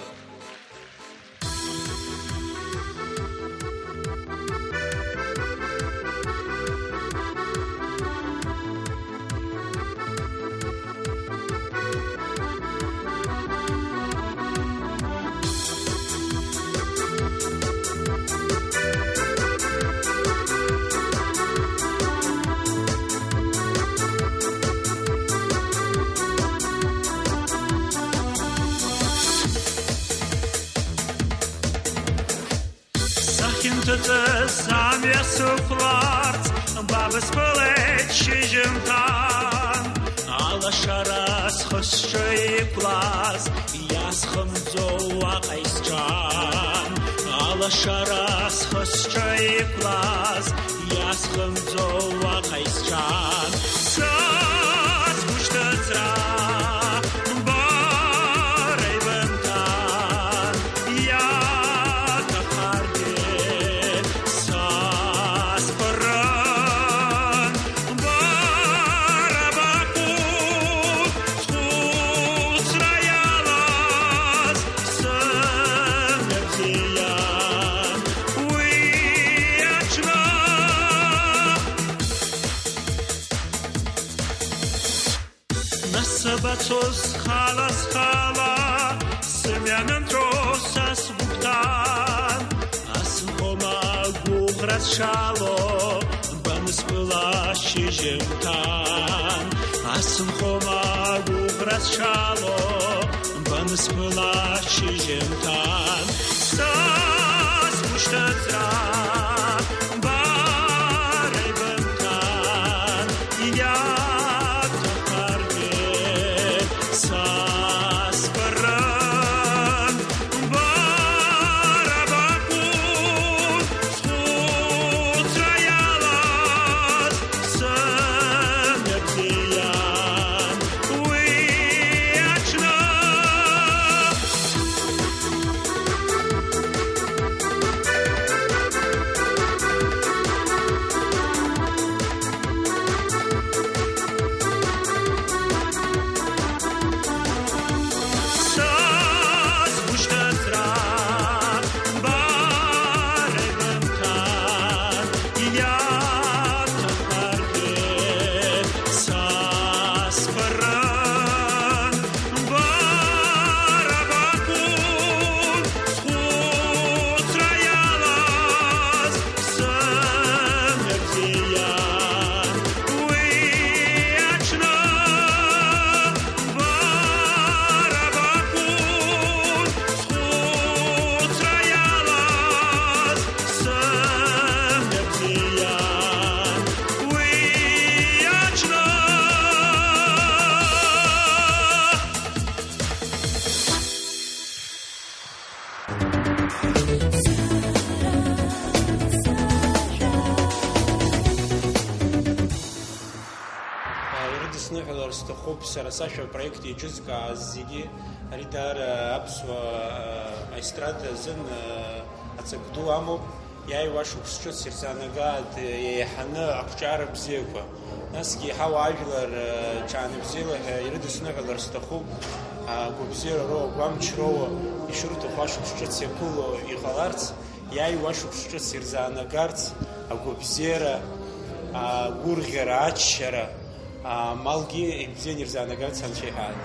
Сахьынҭыҵыз амҩа сықәларц, ба бысԥылеит шьыжьымҭан. Алашара схы-сҿы иқәлаз, иазхымӡо уаҟа исҿан. Алашара схы-сҿы иқәлаз, иазхымӡо уаҟа исҿан. Са сгәышьҭыҵра бара ибымҭан, иаҭахаргьы са сԥырран. Бара бакәын схәыцра иалаз, сымҩа бзиан уи аҽны. Нас сабацоз схала, схала, сымҩа анынҵәо са сгәы бҭан. Асымхома агәыӷра сшало, банысԥыла шьыжьымҭан. Асымхома агәыӷра сшало, банысԥыла шьыжьымҭан. Са сгәышьҭыҵра бара ибымҭан, иаҭахаргьы са сбарын. Бара бакәын схәыцра иалаз, сымҩа бзиан уи аҽны. Са сгәышьҭыҵра бара ибымҭан, иаҭахаргьы са сбарын. Бара бакәын схәыцра иалаз, сымҩа бзиан уи аҽны. Бара бакәын схәыцра иалаз, сымҩа бзиан уи аҽны. Ирыдысныҳәалар сҭахуп сара сашәа апроект иаҿызкааз зегьы, ари даара аԥсуа аестрада азын ацаҟә ду амоуп. Иааиуа шықәс ҿыц ирзаанагааит еиҳаны ақәҿиара бзиақәа. Насгьы еиҳау ажәлар, э, ҽаанбзиала ҳәа ирыдысныҳәалар сҭахуп, агәабзиара роуа, агәамч роуа, ишырҭаху ашықәс ҿыц иаԥыло иҟаларц, иааиуа ашықәс ҿыц ирзаанагарц, агәабзиара, агәырӷьара, аччара, амалгьы ибзианы ирзаанагарц Анцәа иҳәаат.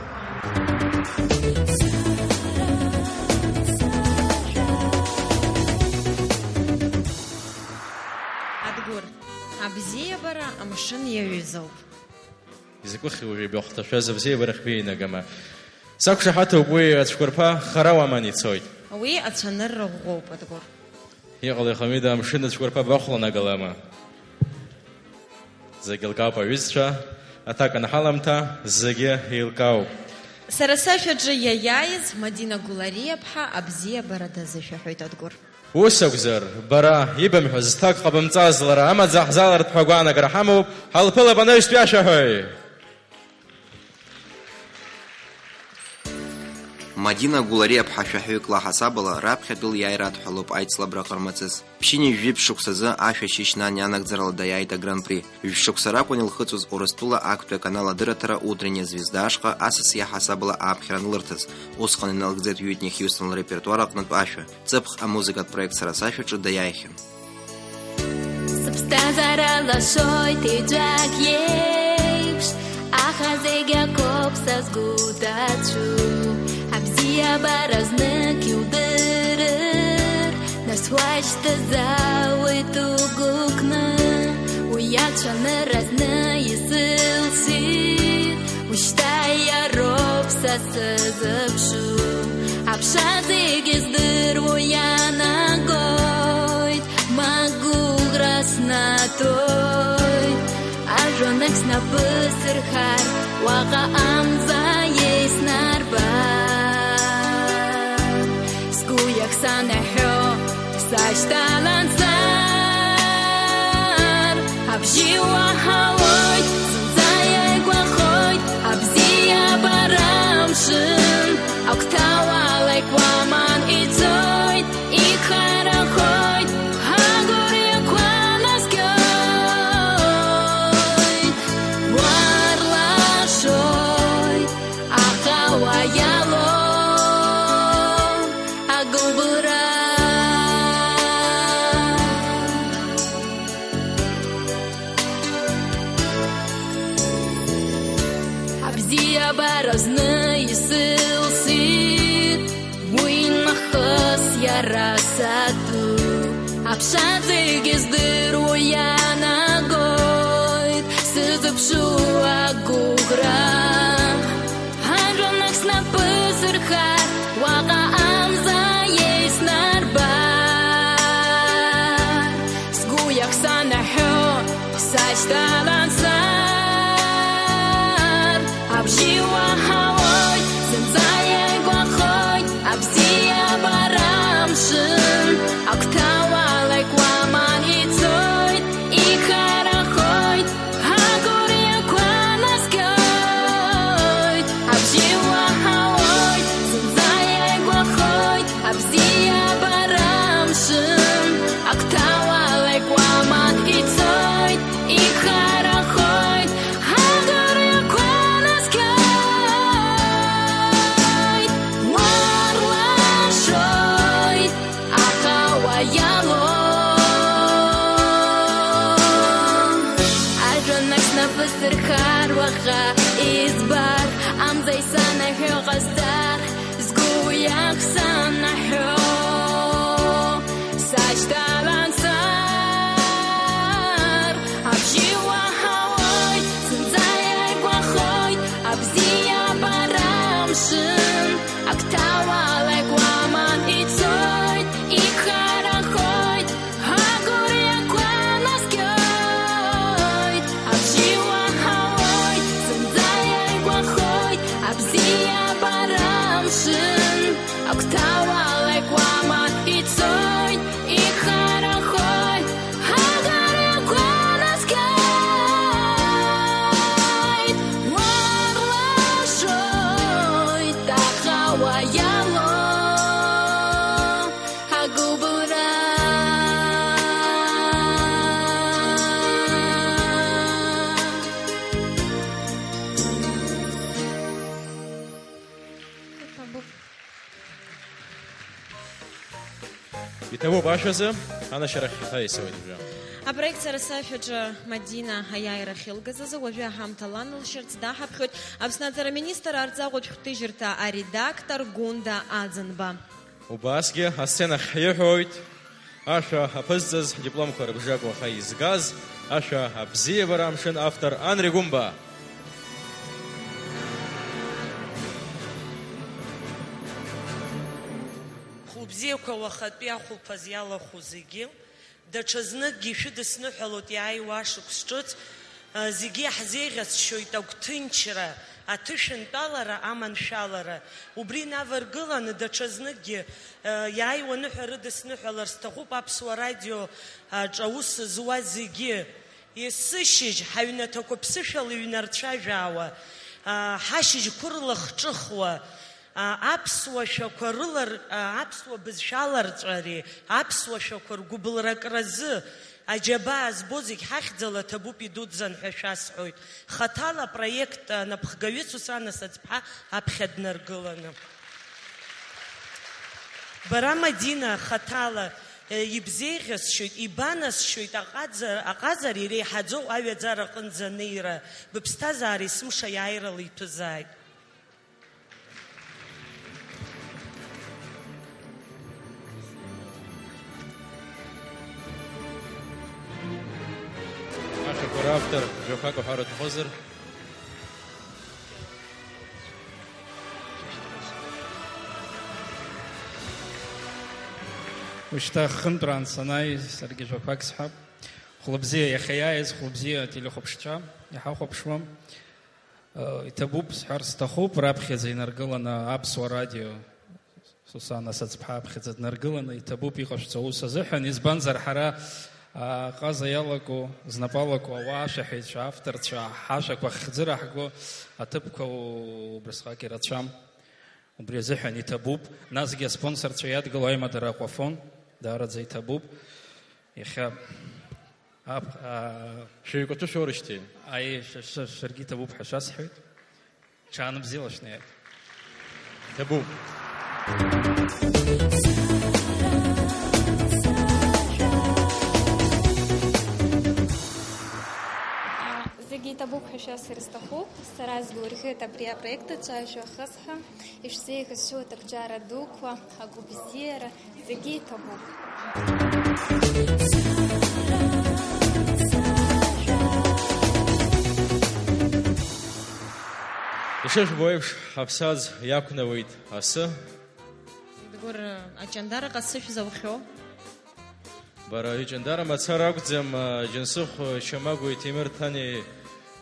Адгәыр, абзиабара амшын иаҩызоуп. Изакәыхьи уажәы ибахәҭашәаз абзиабарахь беинагама? Сақәшаҳаҭуп, уи ацәқәырԥа хара уаман ицоит. Уи ацәанырра ӷәӷәоуп, Адгәыр. Иҟалеи, Хамида, амшын ацәқәырԥа бахәланагалама? Зегь лкаауп, аҩызцәа, аҭак анҳаламҭа, зегьы еилкаауп. Сара сашәаҿы иаиааиз Мадина Гәлариаԥҳа абзиабара дазышәаҳәоит, Адгәыр. Ус акәзар, бара ибымҳәаз зҭак ҟабымҵаз лара амаӡа ҳзалыртә ҳәа агәаанагара ҳамоуп, ҳалԥылап анаҩстәи ашәаҳәаҩ. Мадина Гәлариаԥҳа шәаҳәаҩык лаҳасабала раԥхьатәи лиааира адҳәалоуп аицлабра ҟармаҵыс. Ԥшьынҩажәи жәиԥшь шықәсазы ашәа шьышьнан ианагӡарала даиааит агран-при. Жәшықәса ракәын илхыҵуаз Урыстәыла актәи аканал адырраҭара Утренняя звезда ашҟа асас иаҳасабала ааԥхьара анылырҭаз. Усҟан иналыгӡеит Уитни Хьиустон лрепертуар аҟнытә ашәа. Ҵыԥх амузыкатә проект сара сашәаҿы даиааихьан. Сыԥсҭазаара лашоит еҵәак иеиԥш, аха зегь акоуп са сгәы ҭацәу. Абзиабара знык иудырыр, нас уашьҭазаауеит угәыкны. Уи ацәанырра зны исылшеит, ушьҭа иароуп са сызыԥшу. Аԥша зегьы здыруа иаанагоит, ма гәыӷра снаҭоит. Ажәа нахь снапы сырхар, уаҟа амза еиснарбар. Сгәы иахсанаҳәо сашьҭалан сар, абжьы уаҳауоит, зынӡа иааигәахоит абзиабара амшын. Агәҭа уалак уаман ицоит, ихарахоит, ҳагәырҩақәа наскьоит, уарлашоит, аҟауа иалоу агәыбылра. Абзиабара зны исылсит, уи нахыс иара сатәуп. Аԥша зегьы здыруа иаанагоит, сызыԥшу агәыӷра. Ажәанахь снапы сырхар, уаҟа амза еиснарбар. Сгәы иахсанаҳәо сашьҭалан сар, абжьы уаҳауоит, зынӡа иааигәахоит абзиабара амшын. Агәҭа уалак уаман ицоит, ихарахоит, агәырҩақәа наскьоит, абжьы уаҳауоит, зынӡа иааигәахоит абзиабара амшын. Агәҭа уалак уаман ицоит, ихарахоит, агәырҩақәа наскьоит, уарлашоит, аҟауа иалоу. Ажәанахь снапы сырхар уаха избар, амза исанаҳәо ҟасҵар, сгәы иахсанаҳәо сашьҭалан сар, абжьы уаҳауоит, зынӡа иааигәахоит абзиабара амшын. Агәҭа уалак уаман ицоит, ихарахоит, агәырҩақәа наскьоит, абжьы уаҳауеит, зынӡа иааигәахоит абзиабара амшын. Агәҭа уалак уаман ицоит, ихарахоит, агәырҩақәа наскьоит, уарлашоит, аҟауа иалоу агәыбылра. Иҭабуп ашәазы, анашьарахь ҳаисуеит уажәы. Апроект Сара сашәаҿы Мадина аиааира ахьылгаз азы уажәы аҳамҭа ланылшьырц даҳаԥхьоит Аԥсны аҵара министр арҵаҟәа ҭыжьырҭа аредактор Гәында Аӡынба. Убасгьы асценахь ҳиҳәоит ашәа аԥызҵаз, ҳдипломқәа рыбжак уаха изгаз, ашәа абзиабара амшын автор Анри Гәымба. Хәылбзиақәа уахатәи ахәылԥаз иалахәу зегьы, даҽазныкгьы ишәыдысныҳәалоит иааиуа ашықәс ҿыц, Зегьы иаҳзеиӷьасшьоит агәҭынчра, аҭышәынтәалара, аманшәалара. Убри инаваргыланы даҽазныкгьы, иааиуа ныҳәа рыдысныҳәалар сҭахуп Аԥсуа радио аҿы аус зуа зегьы. Есышьыжь, ҳаҩнаҭақәа ԥсышәала иҩнарцәажәаауа, ҳашьыжьқәа рлахҿыхуа, А, аԥсуа шәақәа рылар-, а, аԥсуа бызшәа аларҵәареи аԥсуа шәақәа ргәыбылракразы аџьабаа збо зегь ҳахьӡала ҭабуп, идуӡӡан ҳәа шәасҳәоит. Хаҭала апроект анапхгаҩы Сусана Саӡԥҳа аԥхьа днаргыланы. Бара, Мадина, хаҭала, е, ибзеиӷьасшьоит, ибанасшьоит аҟаза-, аҟазара иреиҳаӡоу аҩаӡара аҟынӡа анеира, быԥсҭазаара есымша иааирала иҭәызааит. Ашәақәа равтор жәақәак уҳәар уҭахозар? Ушьҭа хынтәраан санааи, саргьы жәақәак сҳәап. Хәлыбзиа, иахьа иааиз хәлыбзиа ателехәаԥшцәа иҳахәаԥшуа. Иҭабуп сҳәар сҭахуп, раԥхьаӡа инаргыланы Аԥсуа радио, Сусана Саӡԥҳа аԥхьаӡа днаргыланы, иҭабуп иҟашәҵо аус азыҳәан, избанзар ҳара, а, аҟаза иалаку, знапы алаку ауаа, ашәаҳәаҩцәа, авторцәа, ҳашәақәа ахьӡыраҳго аҭыԥқәа убасҟак ирацәам. Убри азыҳәан иҭабуп, насгьы аспонсорцәа иадгыло аимадара Аҟәафон даараӡа иҭабуп. Иахьа Ап-, аа, шәыҩкәа шәоурышьҭи? Аиеи, шәа-, шәа-, шәаргьы иҭабуп ҳәа шәасҳәоит. Ҽаанбзиала шәнеиааит. Иҭабуп. Зегьы иҭабуп ҳәа шәасҳәар сҭахуп. Сара сгәырӷьоит абри апроект аҿы ажәа ахысҳәа. Ишәзеиӷьасшьоит ақәҿиара дуқәа, агәабзиара, зегьы иҭабуп. Ишыжәбо еиԥш, ҳаԥсаӡ иақәнауеит асы. Идгәыр, аҷандараҟа сышә заухьоу? Бара, иҷандара мацара акәӡам, Џьансыхә Чамагәеи Ҭемыр Ҭаниеи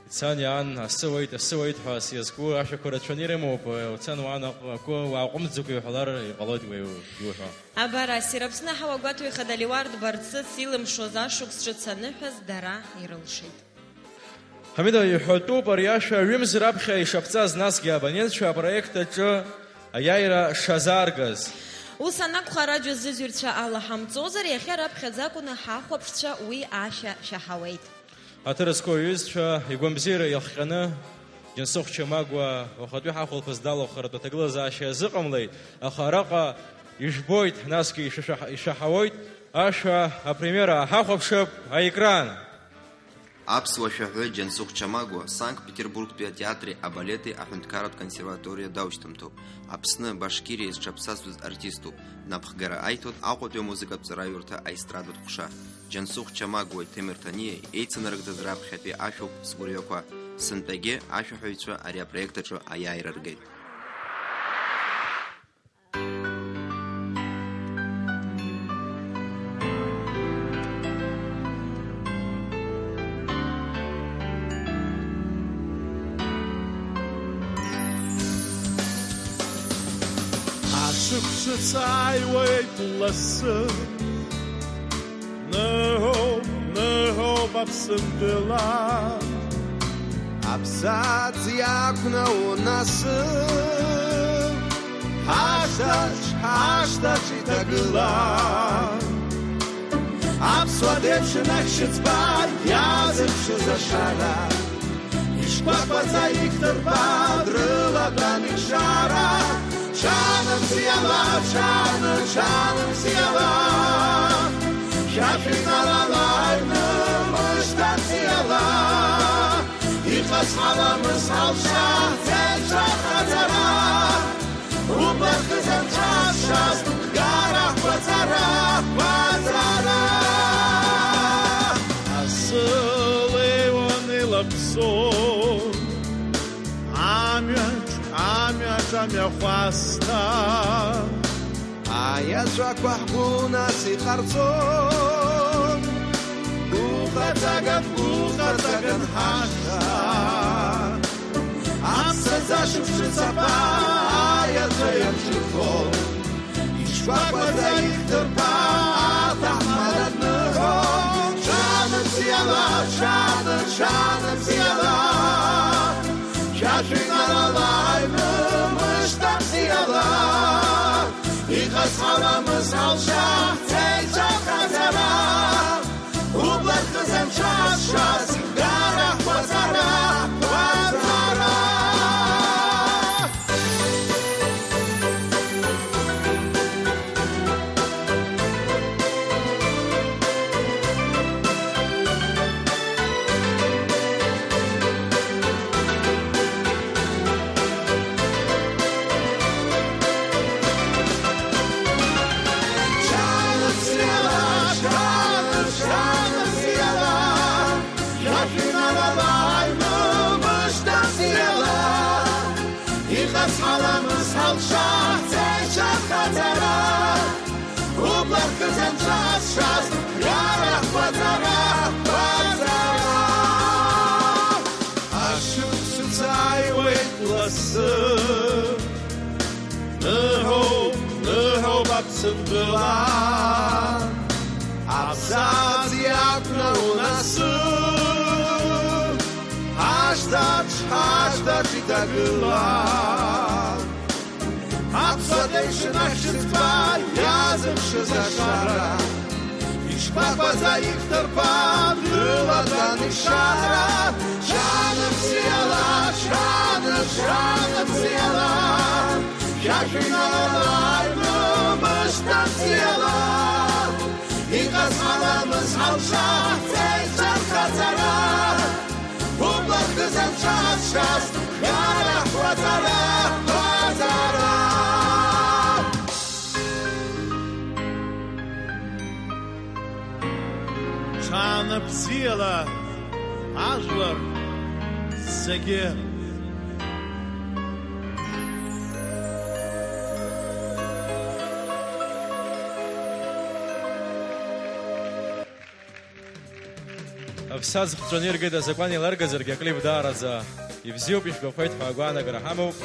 ицан иаан, асы уеит, асы уеит ҳәа сиазку ашәақәа рацәаны ирымоуп, уцан уан аҟ-, акы уааҟәымҵӡакәа иҳәалар иҟалоит уи иуҳәо. Абар, ассир Аԥсны аҳауа гәаҭо ихада Леуард Барцыц илымшоз ашықәс ҿыц аныҳәаз дара ирылшеит. Ҳамида, иҳәатәуп ари ашәа ҩымз раԥхьа ишаԥҵаз, насгьы абонентцәа апроект аҿы аиааира шазааргаз. Ус анакәха, арадио зызҩырцәа алаҳамҵозар, иахьа раԥхьаӡа акәны ҳахәаԥшцәа уи ашәа шәаҳауеит. Ҳаҭыр зқәу аҩызцәа, игәамбзиара иахҟьаны, Џьансыхә Чамагәа уахатәи ҳахәылԥаз далахәхаратәы аҭагылазаашьа иазыҟамлеит, аха араҟа ижәбоит, насгьы ишәа-, ишәаҳауеит ашәа апремиера. Ҳахәаԥшып аекран. Аԥсуа шәаҳәаҩы Џьансыхә Чамагәа Санкт-Петербургтәи атеатри абалети аҳәынҭқарратә консерваториа даушьҭымҭоуп. Аԥсны, Башкириа зҽаԥсазтәыз артиступ. Напхгара аиҭоит Аҟәатәи амузыкатә ҵараиурҭа аестрадатә ҟәша. Џьансыхә Чамагәеи Ҭемыр Ҭаниеи еицынарыгӡаз раԥхьатәи ашәоуп сгәырҩақәа. Сынтәагьы ашәаҳәаҩцәа ари апроект аҿы аиааира ргеит. Ашықәс ааиуеит лассы, ныҳәоуп, ныҳәоуп Аԥсынтәыла. Аԥсаӡ иақәнаун асы, ҳашҭаҿ, ҳашҭаҿ иҭагыла. Аԥсуа деиԥшын ахьшьыцба иазыԥшыз ашара, ишкәакәаӡа иҭдырба дрылатәан ишара. Ҽаанбзиала, ҽааны, ҽаанбзиала, шәа шәеидара лааины мышьҭабзиала. Иҟазҳаламыз ҳалша ҳцеит ҽа хаҵара. Убарҭ зынцәа шас, гара ҳгәаҵара, гәаҵара. Асы леиуан илаԥсон, амҩаҿ, амҩаҿ, амҩахәасҭа. Аиаҵәақәа ҳгәы нас иҟарҵон, гәыҟаҵаган, гәыҟаҵаган Ашьха, аԥсаӡа шықәсыцаба аиаҵәа иамҽырхо, ишкәакәаӡа ихҭырԥа аҭаҳмада дныҳәо, ҽааныбзиала, ҽааны, ҽааныбзиала, шәашәинарала аҩны мышьҭа бзиала, иҟазҳаламыз ҳалша ҳцеит ҿахаҵара. Убла рхызанцәа ҳазшаз, ҳгара, ҳгәаҵара, ҳгәаҵара. Иҟазҳаламыз ҳалша ҳцеит ҽахаҵара, убла рхызанцәа ҳазшаз, ҳгара, ҳгәаҵара, ҳгәаҵара. Ашықәсқәа ааиуеит лассы, ныҳәоуп, ныҳәоуп Аԥсынтәыла, абзаҵә иақәнаун асы, ҳашҭаҿ, ҳашҭаҿ иҭагыла. Аԥсуа деишнахьчыцба иазыԥшыз ашара, ишкәакәаӡа ихҭырԥа дылатәан ишара. Ҽааныбзиала, ҽааны, ҽааныбзиала, шәашәинала аҩны мышьҭа бзиала, иҟазҳаламыз ҳалша ҳцеит ҿахаҵара. Убла рхызанцәа ҳазшаз, ҳгара, ҳгәаҵара, ҳгәаҵара. Ҽааныбзиала ажәлар зегьы. Аԥсаӡ хҵәаны иргеит азакәан еиларгазаргьы аклип даараӡа ибзиоуп, ижәбахәеит ҳәа агәаанагара ҳамоуп.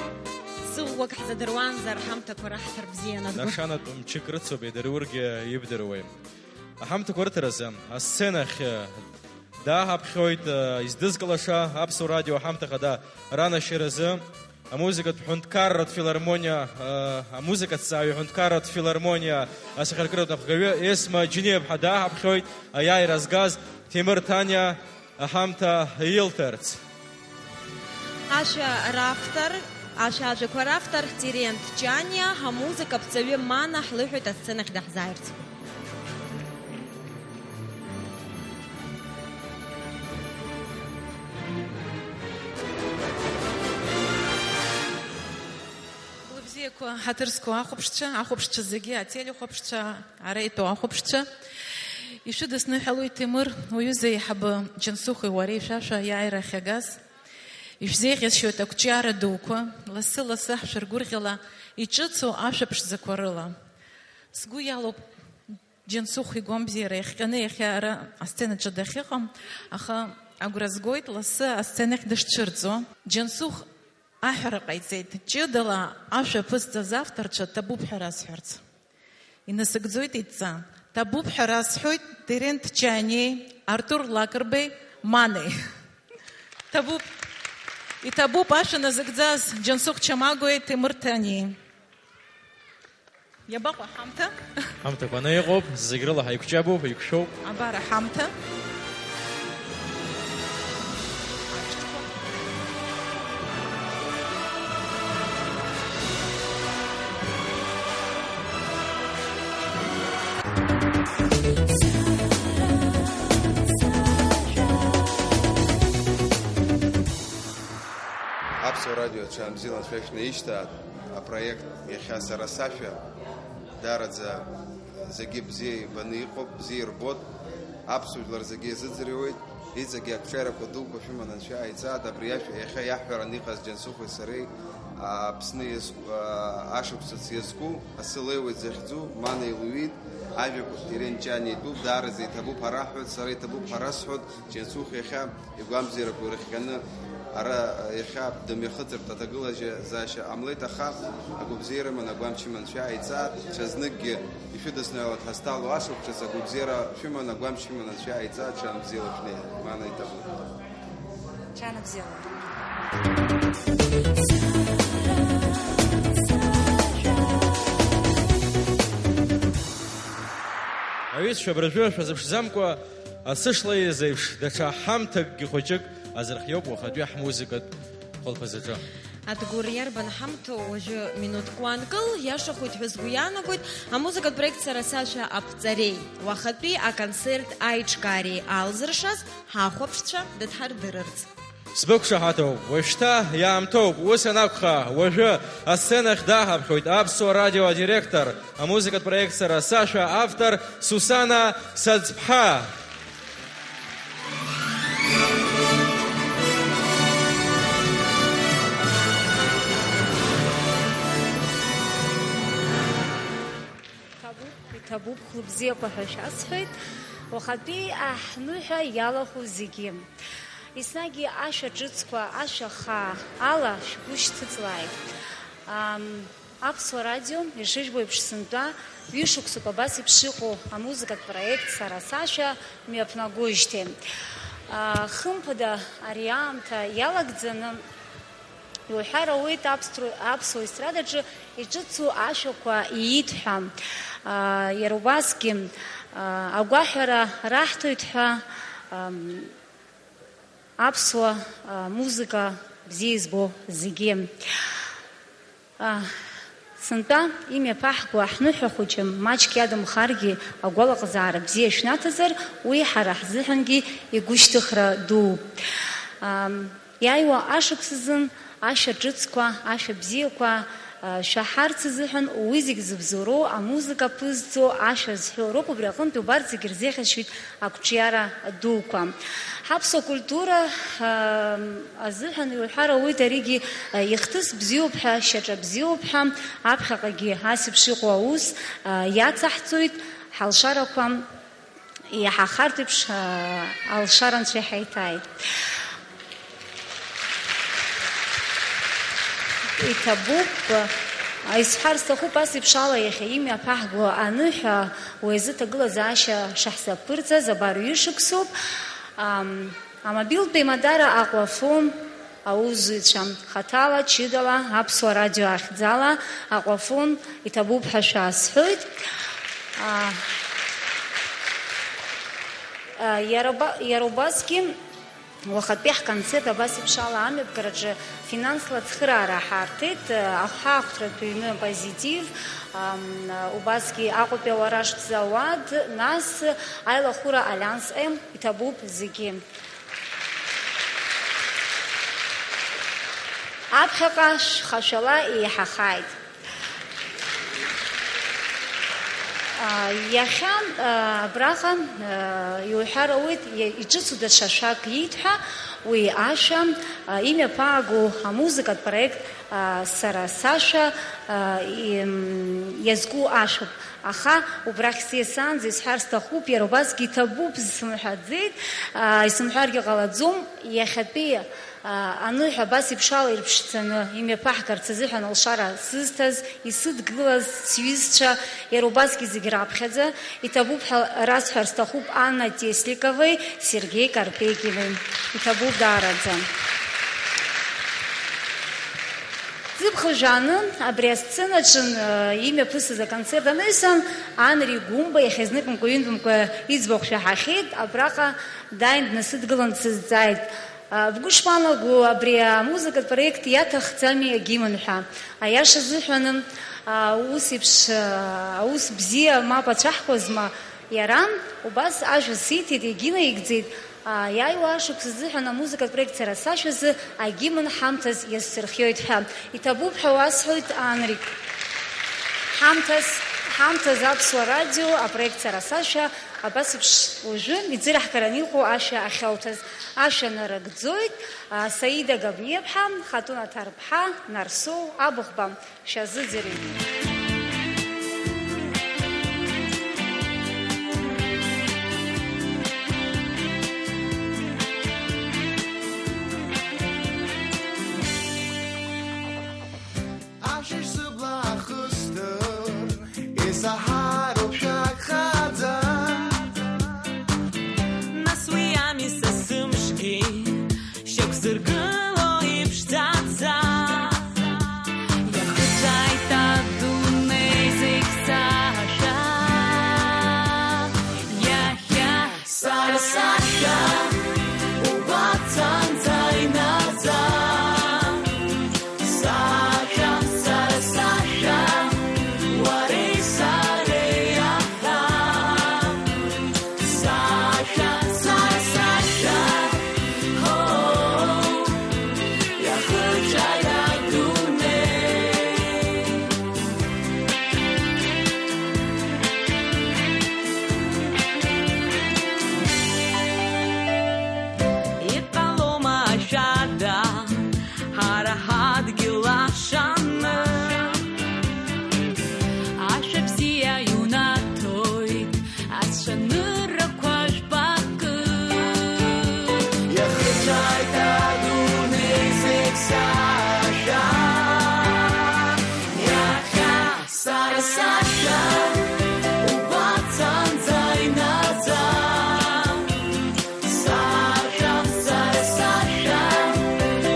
Сыӷәӷәак ҳзадыруанзар, ҳамҭақәа раҳҭар бзиа анадгәа. Нашанатә мчык рыцуп, идыруа урҭгьы ибдыруеи. Аҳамҭақәа рыҭаразы асценахь дааҳаԥхьоит, э, издызкылаша Аԥсуа радио аҳамҭа хада ранашьаразы. Амузыкатә ҳәынҭқарратә филармониа, э, амузыкаҭҵааҩы ҳәынҭқарратә филармониа асахьаркыратә напхгаҩы Есма Џьениаԥҳа дааҳаԥхьоит, аиааира згаз Ҭемыр Ҭаниа аҳамҭа илҭарц. Ашәа равтор, ашәа-ажәақәа равтор Терент Ҷаниа, ҳамузыкаԥҵаҩы Мана ҳлыҳәоит асценахь даҳзааирц. Лыбзиақәа ҳаҭыр зқәу ахәаԥшцәа, ахәаԥшцәа зегьы, ателехәаԥшцәа, ара итәоу ахәаԥшцәа. Ишәыдысныҳәалоит, Ҭемыр, уҩыза еиҳабы Џьансыхәи уареи шәашәа иааира ахьагаз. Ишәзеиӷьасшьоит ақәҿиара дуқәа, лассы-лассы ҳшәыргәырӷьала иҿыцу ашәа ԥшӡақәа рыла. Сгәы иалоуп, Џьансыхә игәамбзиара иахҟьаны иахьа ара асценаҿы дахьыҟам, аха агәра згоит лассы асценахь дышцәырҵуа. Џьансыхә аҳәара ҟаиҵеит, ҷыдала ашәа ԥызҵаз авторцәа ҭабуп ҳәа расҳәарц. Инасыгӡоит идҵа. Ҭабуп ҳәа расҳәоит Терент Ҷаниеи, Артур Лакрбеи, Манеи. Ҭабуп. Иҭабуп ашәа назыгӡаз Џьансыхә Чамагәеи Ҭемыр Ҭаниеи. Иабаҟоу ҳамҭа? Ҳамҭақәа аны иҟоуп, зегь рыла ҳаиқәҷабуп, ҳаиқәшәоуп. Абар аҳамҭа. Аԥсуа радио ҽаанбзиала шәышәнаишьҭааит. Апроект иахьа сара сашәа даараӡа зегьы бзиа ибаны иҟоуп, бзиа ирбоит, аԥсуа жәлар зегьы иазыӡырҩуеит, иҵегьы ақәҿиарақәа дуқәа шәыманы анцәа иааиҵааит, абри ашәа иахьа иаҳҳәараны иҟаз Џьансыхәи сареи Аԥсны иазку, аа, ашықәсац иазку, асы леиуеит захьӡу, Мана илуит, ажәақәа Терент Ҷани итәуп, даараӡа иҭабуп ҳәа раҳҳәоит, сара иҭабуп ҳәа расҳәоит, Џьансух иахьа игәамбзиарақәа ирыхҟьаны ара, иахьа дымҩахыҵыртә аҭагылазаашьа ҟамлеит, аха агәабзиара иман, агәамч иман, анцәа иааиҵааит, ҽазныкгьы ишәыдысныҳәалоит ҳазҭало ашықәсац, агәабзиара шәыман, агәамч шәыман, анцәа иааиҵааит, ҽаанбзиала шәнеи, Мана иҭабуп. Ҽаанбзиала. Аҩызцәа, абыржәы шәазыԥшӡамкәа, асы шлеиз еиԥш, даҽа ҳамҭакгьы хәыҷык азырхиоуп уахатәи ҳмузыкатә хәылԥазаҿы. Адгәыр, иарбан ҳамҭоу уажәы минуҭк уаанкыл, иашахоит ҳәа сгәы иаанагоит, амузыкатә проект Сара сашәа аԥҵареи уахатәи аконцерт аиҿкаареи аалзыршаз ҳахәаԥшцәа дыдҳардырырц. Сбықәшаҳаҭуп, уажәшьҭа иаамҭоуп, ус анакәха, уажәы асценахь даҳаԥхьоит Аԥсуа радио адиректор, амузыкатә проект Сара сашәа автор Сусана Саӡԥҳа. Иҭабуп, иҭабуп, хәлыбзиақәа ҳәа шәасҳәеит. Уахатәи аҳныҳәа иалахәу зегьы. Еснагь ашәа ҿыцқәа, ашәа хаа ала шәгәы шьҭыҵлааит. Ам, Аԥсуа радио, ишыжәбо еиԥш, сынтәа ҩышықәсоуп абас еиԥш иҟоу амузыкатә проект Сара сашәа мҩаԥнагоижьҭеи. А, хымԥада, ари аамҭа иалагӡаны иуҳәар ауеит аԥстро-, аԥсуа естрадаҿы иҿыцу ашәақәа иит ҳәа. А, иара убасгьы, а, агәаҳәара раҳҭоит ҳәа, ам, аԥсуа, а, музыка бзиа избо зегьы. А, сынтәа имҩаԥаҳго аҳныҳәа хәыҷы маҷк иадамхаргьы, агәалаҟазаара бзиа шәнаҭазар, уи ҳара ҳзыҳәангьы игәышьҭыхра дууп. Ам, иааиуа ашықәс азын ашәа ҿыцқәа, ашәа бзиақәа, а, шәаҳарц азыҳәан уи зегь зыбзоуроу амузыка ԥызҵо ашәа зҳәо роуп, убри аҟынтә убарҭ зегь рзеиӷьасшьоит ақәҿиара дуқәа. Ҳаԥсуа культура, ам, азыҳәан иуҳәар ауеит, аригьы, а, ихҭыс бзиоуп ҳәа, шьаҿа бзиоуп ҳәа, аԥхьаҟагьы ас еиԥш иҟоу аус, а, иацаҳҵоит, ҳалшарақәа иаҳахартә еиԥш, а, алшара анцәа иҳаиҭааит. Иҭабуп, а, исҳәар сҭахуп, ас еиԥш ала иахьа имҩаԥаҳго аныҳәа, уи азы ҭагылазаашьа шаҳзаԥырҵаз абар ҩышықәсоуп. Ам, амобилтә еимадара Аҟәафон аусзуҩцәа, хаҭала, ҷыдала, Аԥсуа радио ахьӡала, Аҟәафон иҭабуп ҳәа шәасҳәоит. А, а, иара уба-, иара убасгьы, уахатәи ҳконцерт абас еиԥш ала амҩаԥгараҿы финансла ацхыраара ҳарҭеит, а, ахәҳахәҭратә ҩны Позитив, ам, убасгьы Аҟәатәи ауаражәтә зауад, нас аилахәыра Алианс М, иҭабуп зегьы. Аԥхьаҟа шәхашәала еиҳахааит. А, иахьа, а, абраҟа, а, иуҳәар ауеит, иа-, иҿыцу даҽа шәак иит ҳәа, уи ашәа, а, имҩаԥаагоу амузыкатә проект, а, Сара сашәа, а, и-, м, иазку ашәоуп. Аха убрахь сиасаанӡа исҳәар сҭахуп, иара убасгьы иҭабуп, сымҳәаӡеит, а, исымҳәаргьы ҟалаӡом, иахьатәи, а, аныҳәа абас еиԥш ала ирԥшӡаны имҩаԥаҳгарц азыҳәан алшара сызҭаз, исыдгылаз сҩызцәа, иара убасгьы зегь раԥхьаӡа, иҭабуп ҳәа расҳәар сҭахуп Анна Тесляковеи Сергеи Карпегиеи. Иҭабуп даараӡа. Зыԥхыжәааны абри асценаҿы, э, имҩаԥысыз аконцерт анаҩсан, Анри Гәымба иахьа зныкымкәа-ҩынтәымкәа иӡбахә шәаҳахьеит, абраҟа дааин днасыдгылан дсызҵааит, а, бгәы шԥанаго, абри амузыкатә проект иаҭахӡами агимн ҳәа? Аиаша азыҳәаны, а, ус еиԥш, а, аус бзиа мап ацәаҳкуазма? Иара убас ажәа сиҭеит, иагьынаигӡеит, а, иааиуа ашықәс азыҳәан амузыкатә проект Сара сашәазы агимн ҳамҭас иазсырхиоит ҳәа. Иҭабуп ҳәа уасҳәоит, Анрик. Ҳамҭас, ҳамҭас Аԥсуа радио апроект Сара сашәа Абас еиԥш уажәы иӡырҳгараны иҟоу ашәа ахьауҭаз, ашәа нарыгӡоит, а, Саида Габниаԥҳа, Хатуна Ҭарԥҳа, Нарсоу Абыхәба, шәазыӡырҩит. Ашьыжь сыбла ахыстыр, исаҳароуп шәак хаӡа. Нас уи ами са сымшгьы, шьақәзыргыло иԥшӡаӡа. Иахыҵәааит адунеи зегь сашәа. Иахьа Сара сашәа, угәаҵанӡа инаӡа. Сашәа, сара сашәа, уареи сареи аҳа. Сашәа, сара сашәа, ҳо, иахыҵәааит адунеи. Иҟалома ашәада, ҳара ҳадгьыл ашаны? Ашәа бзиа иунаҭоит, ацәаныррақәа жәпакы. Иахыҵәааит адунеи зегь сашәа. Иахьа сара сашәа, угәаҵанӡа инаӡа. Сашәа, сара сашәа,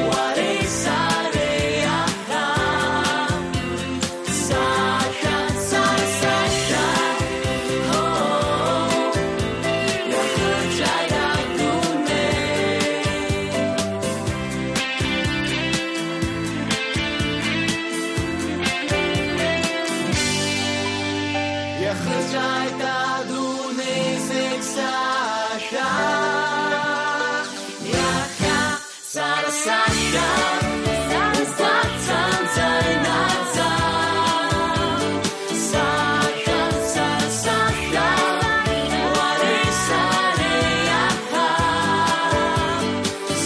уареи сареи аҳа. Сашәа, сара сашәа, ҳо, иахыҵәааит адунеи. Иахыҵәааит адунеи зегь сашәа. Иахьа сара сашәа, угәаҵанӡа инаӡа. Сашәа, сара сашәа, уареи сареи аҳа.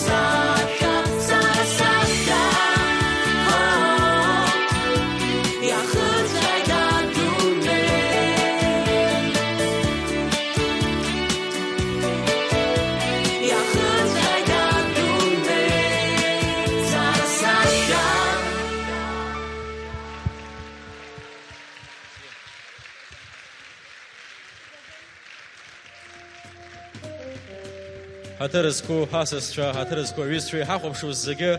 Сашәа, сара сашәа, ҳо, иахыҵәааит адунеи. Иахыҵәааит адунеи, сара сашәа. Ҳаҭыр зқәу ҳасасцәа, ҳаҭыр зқәу аҩызцәа, иҳахәаԥшуаз зегьы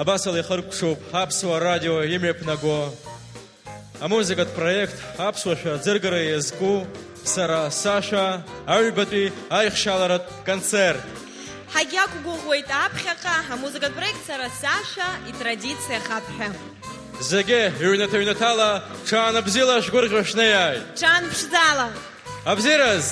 абасала ихыркәшоуп Аԥсуа радио имҩаԥнаго амузыкатә проект аԥсуа шәа аӡыргара иазку Сара сашәа аҩбатәи аихшьааларатә концерт. Ҳагьақәгәыӷуеит аԥхьаҟа ҳамузыкатә проект Сара сашәа итрадициа хап ҳәа. Зегьы ҩнаҭа-ҩнаҭала ҽаанбзиала шәгәырӷьо шәнеиааит. Ҽаанԥшӡала. Абзиараз!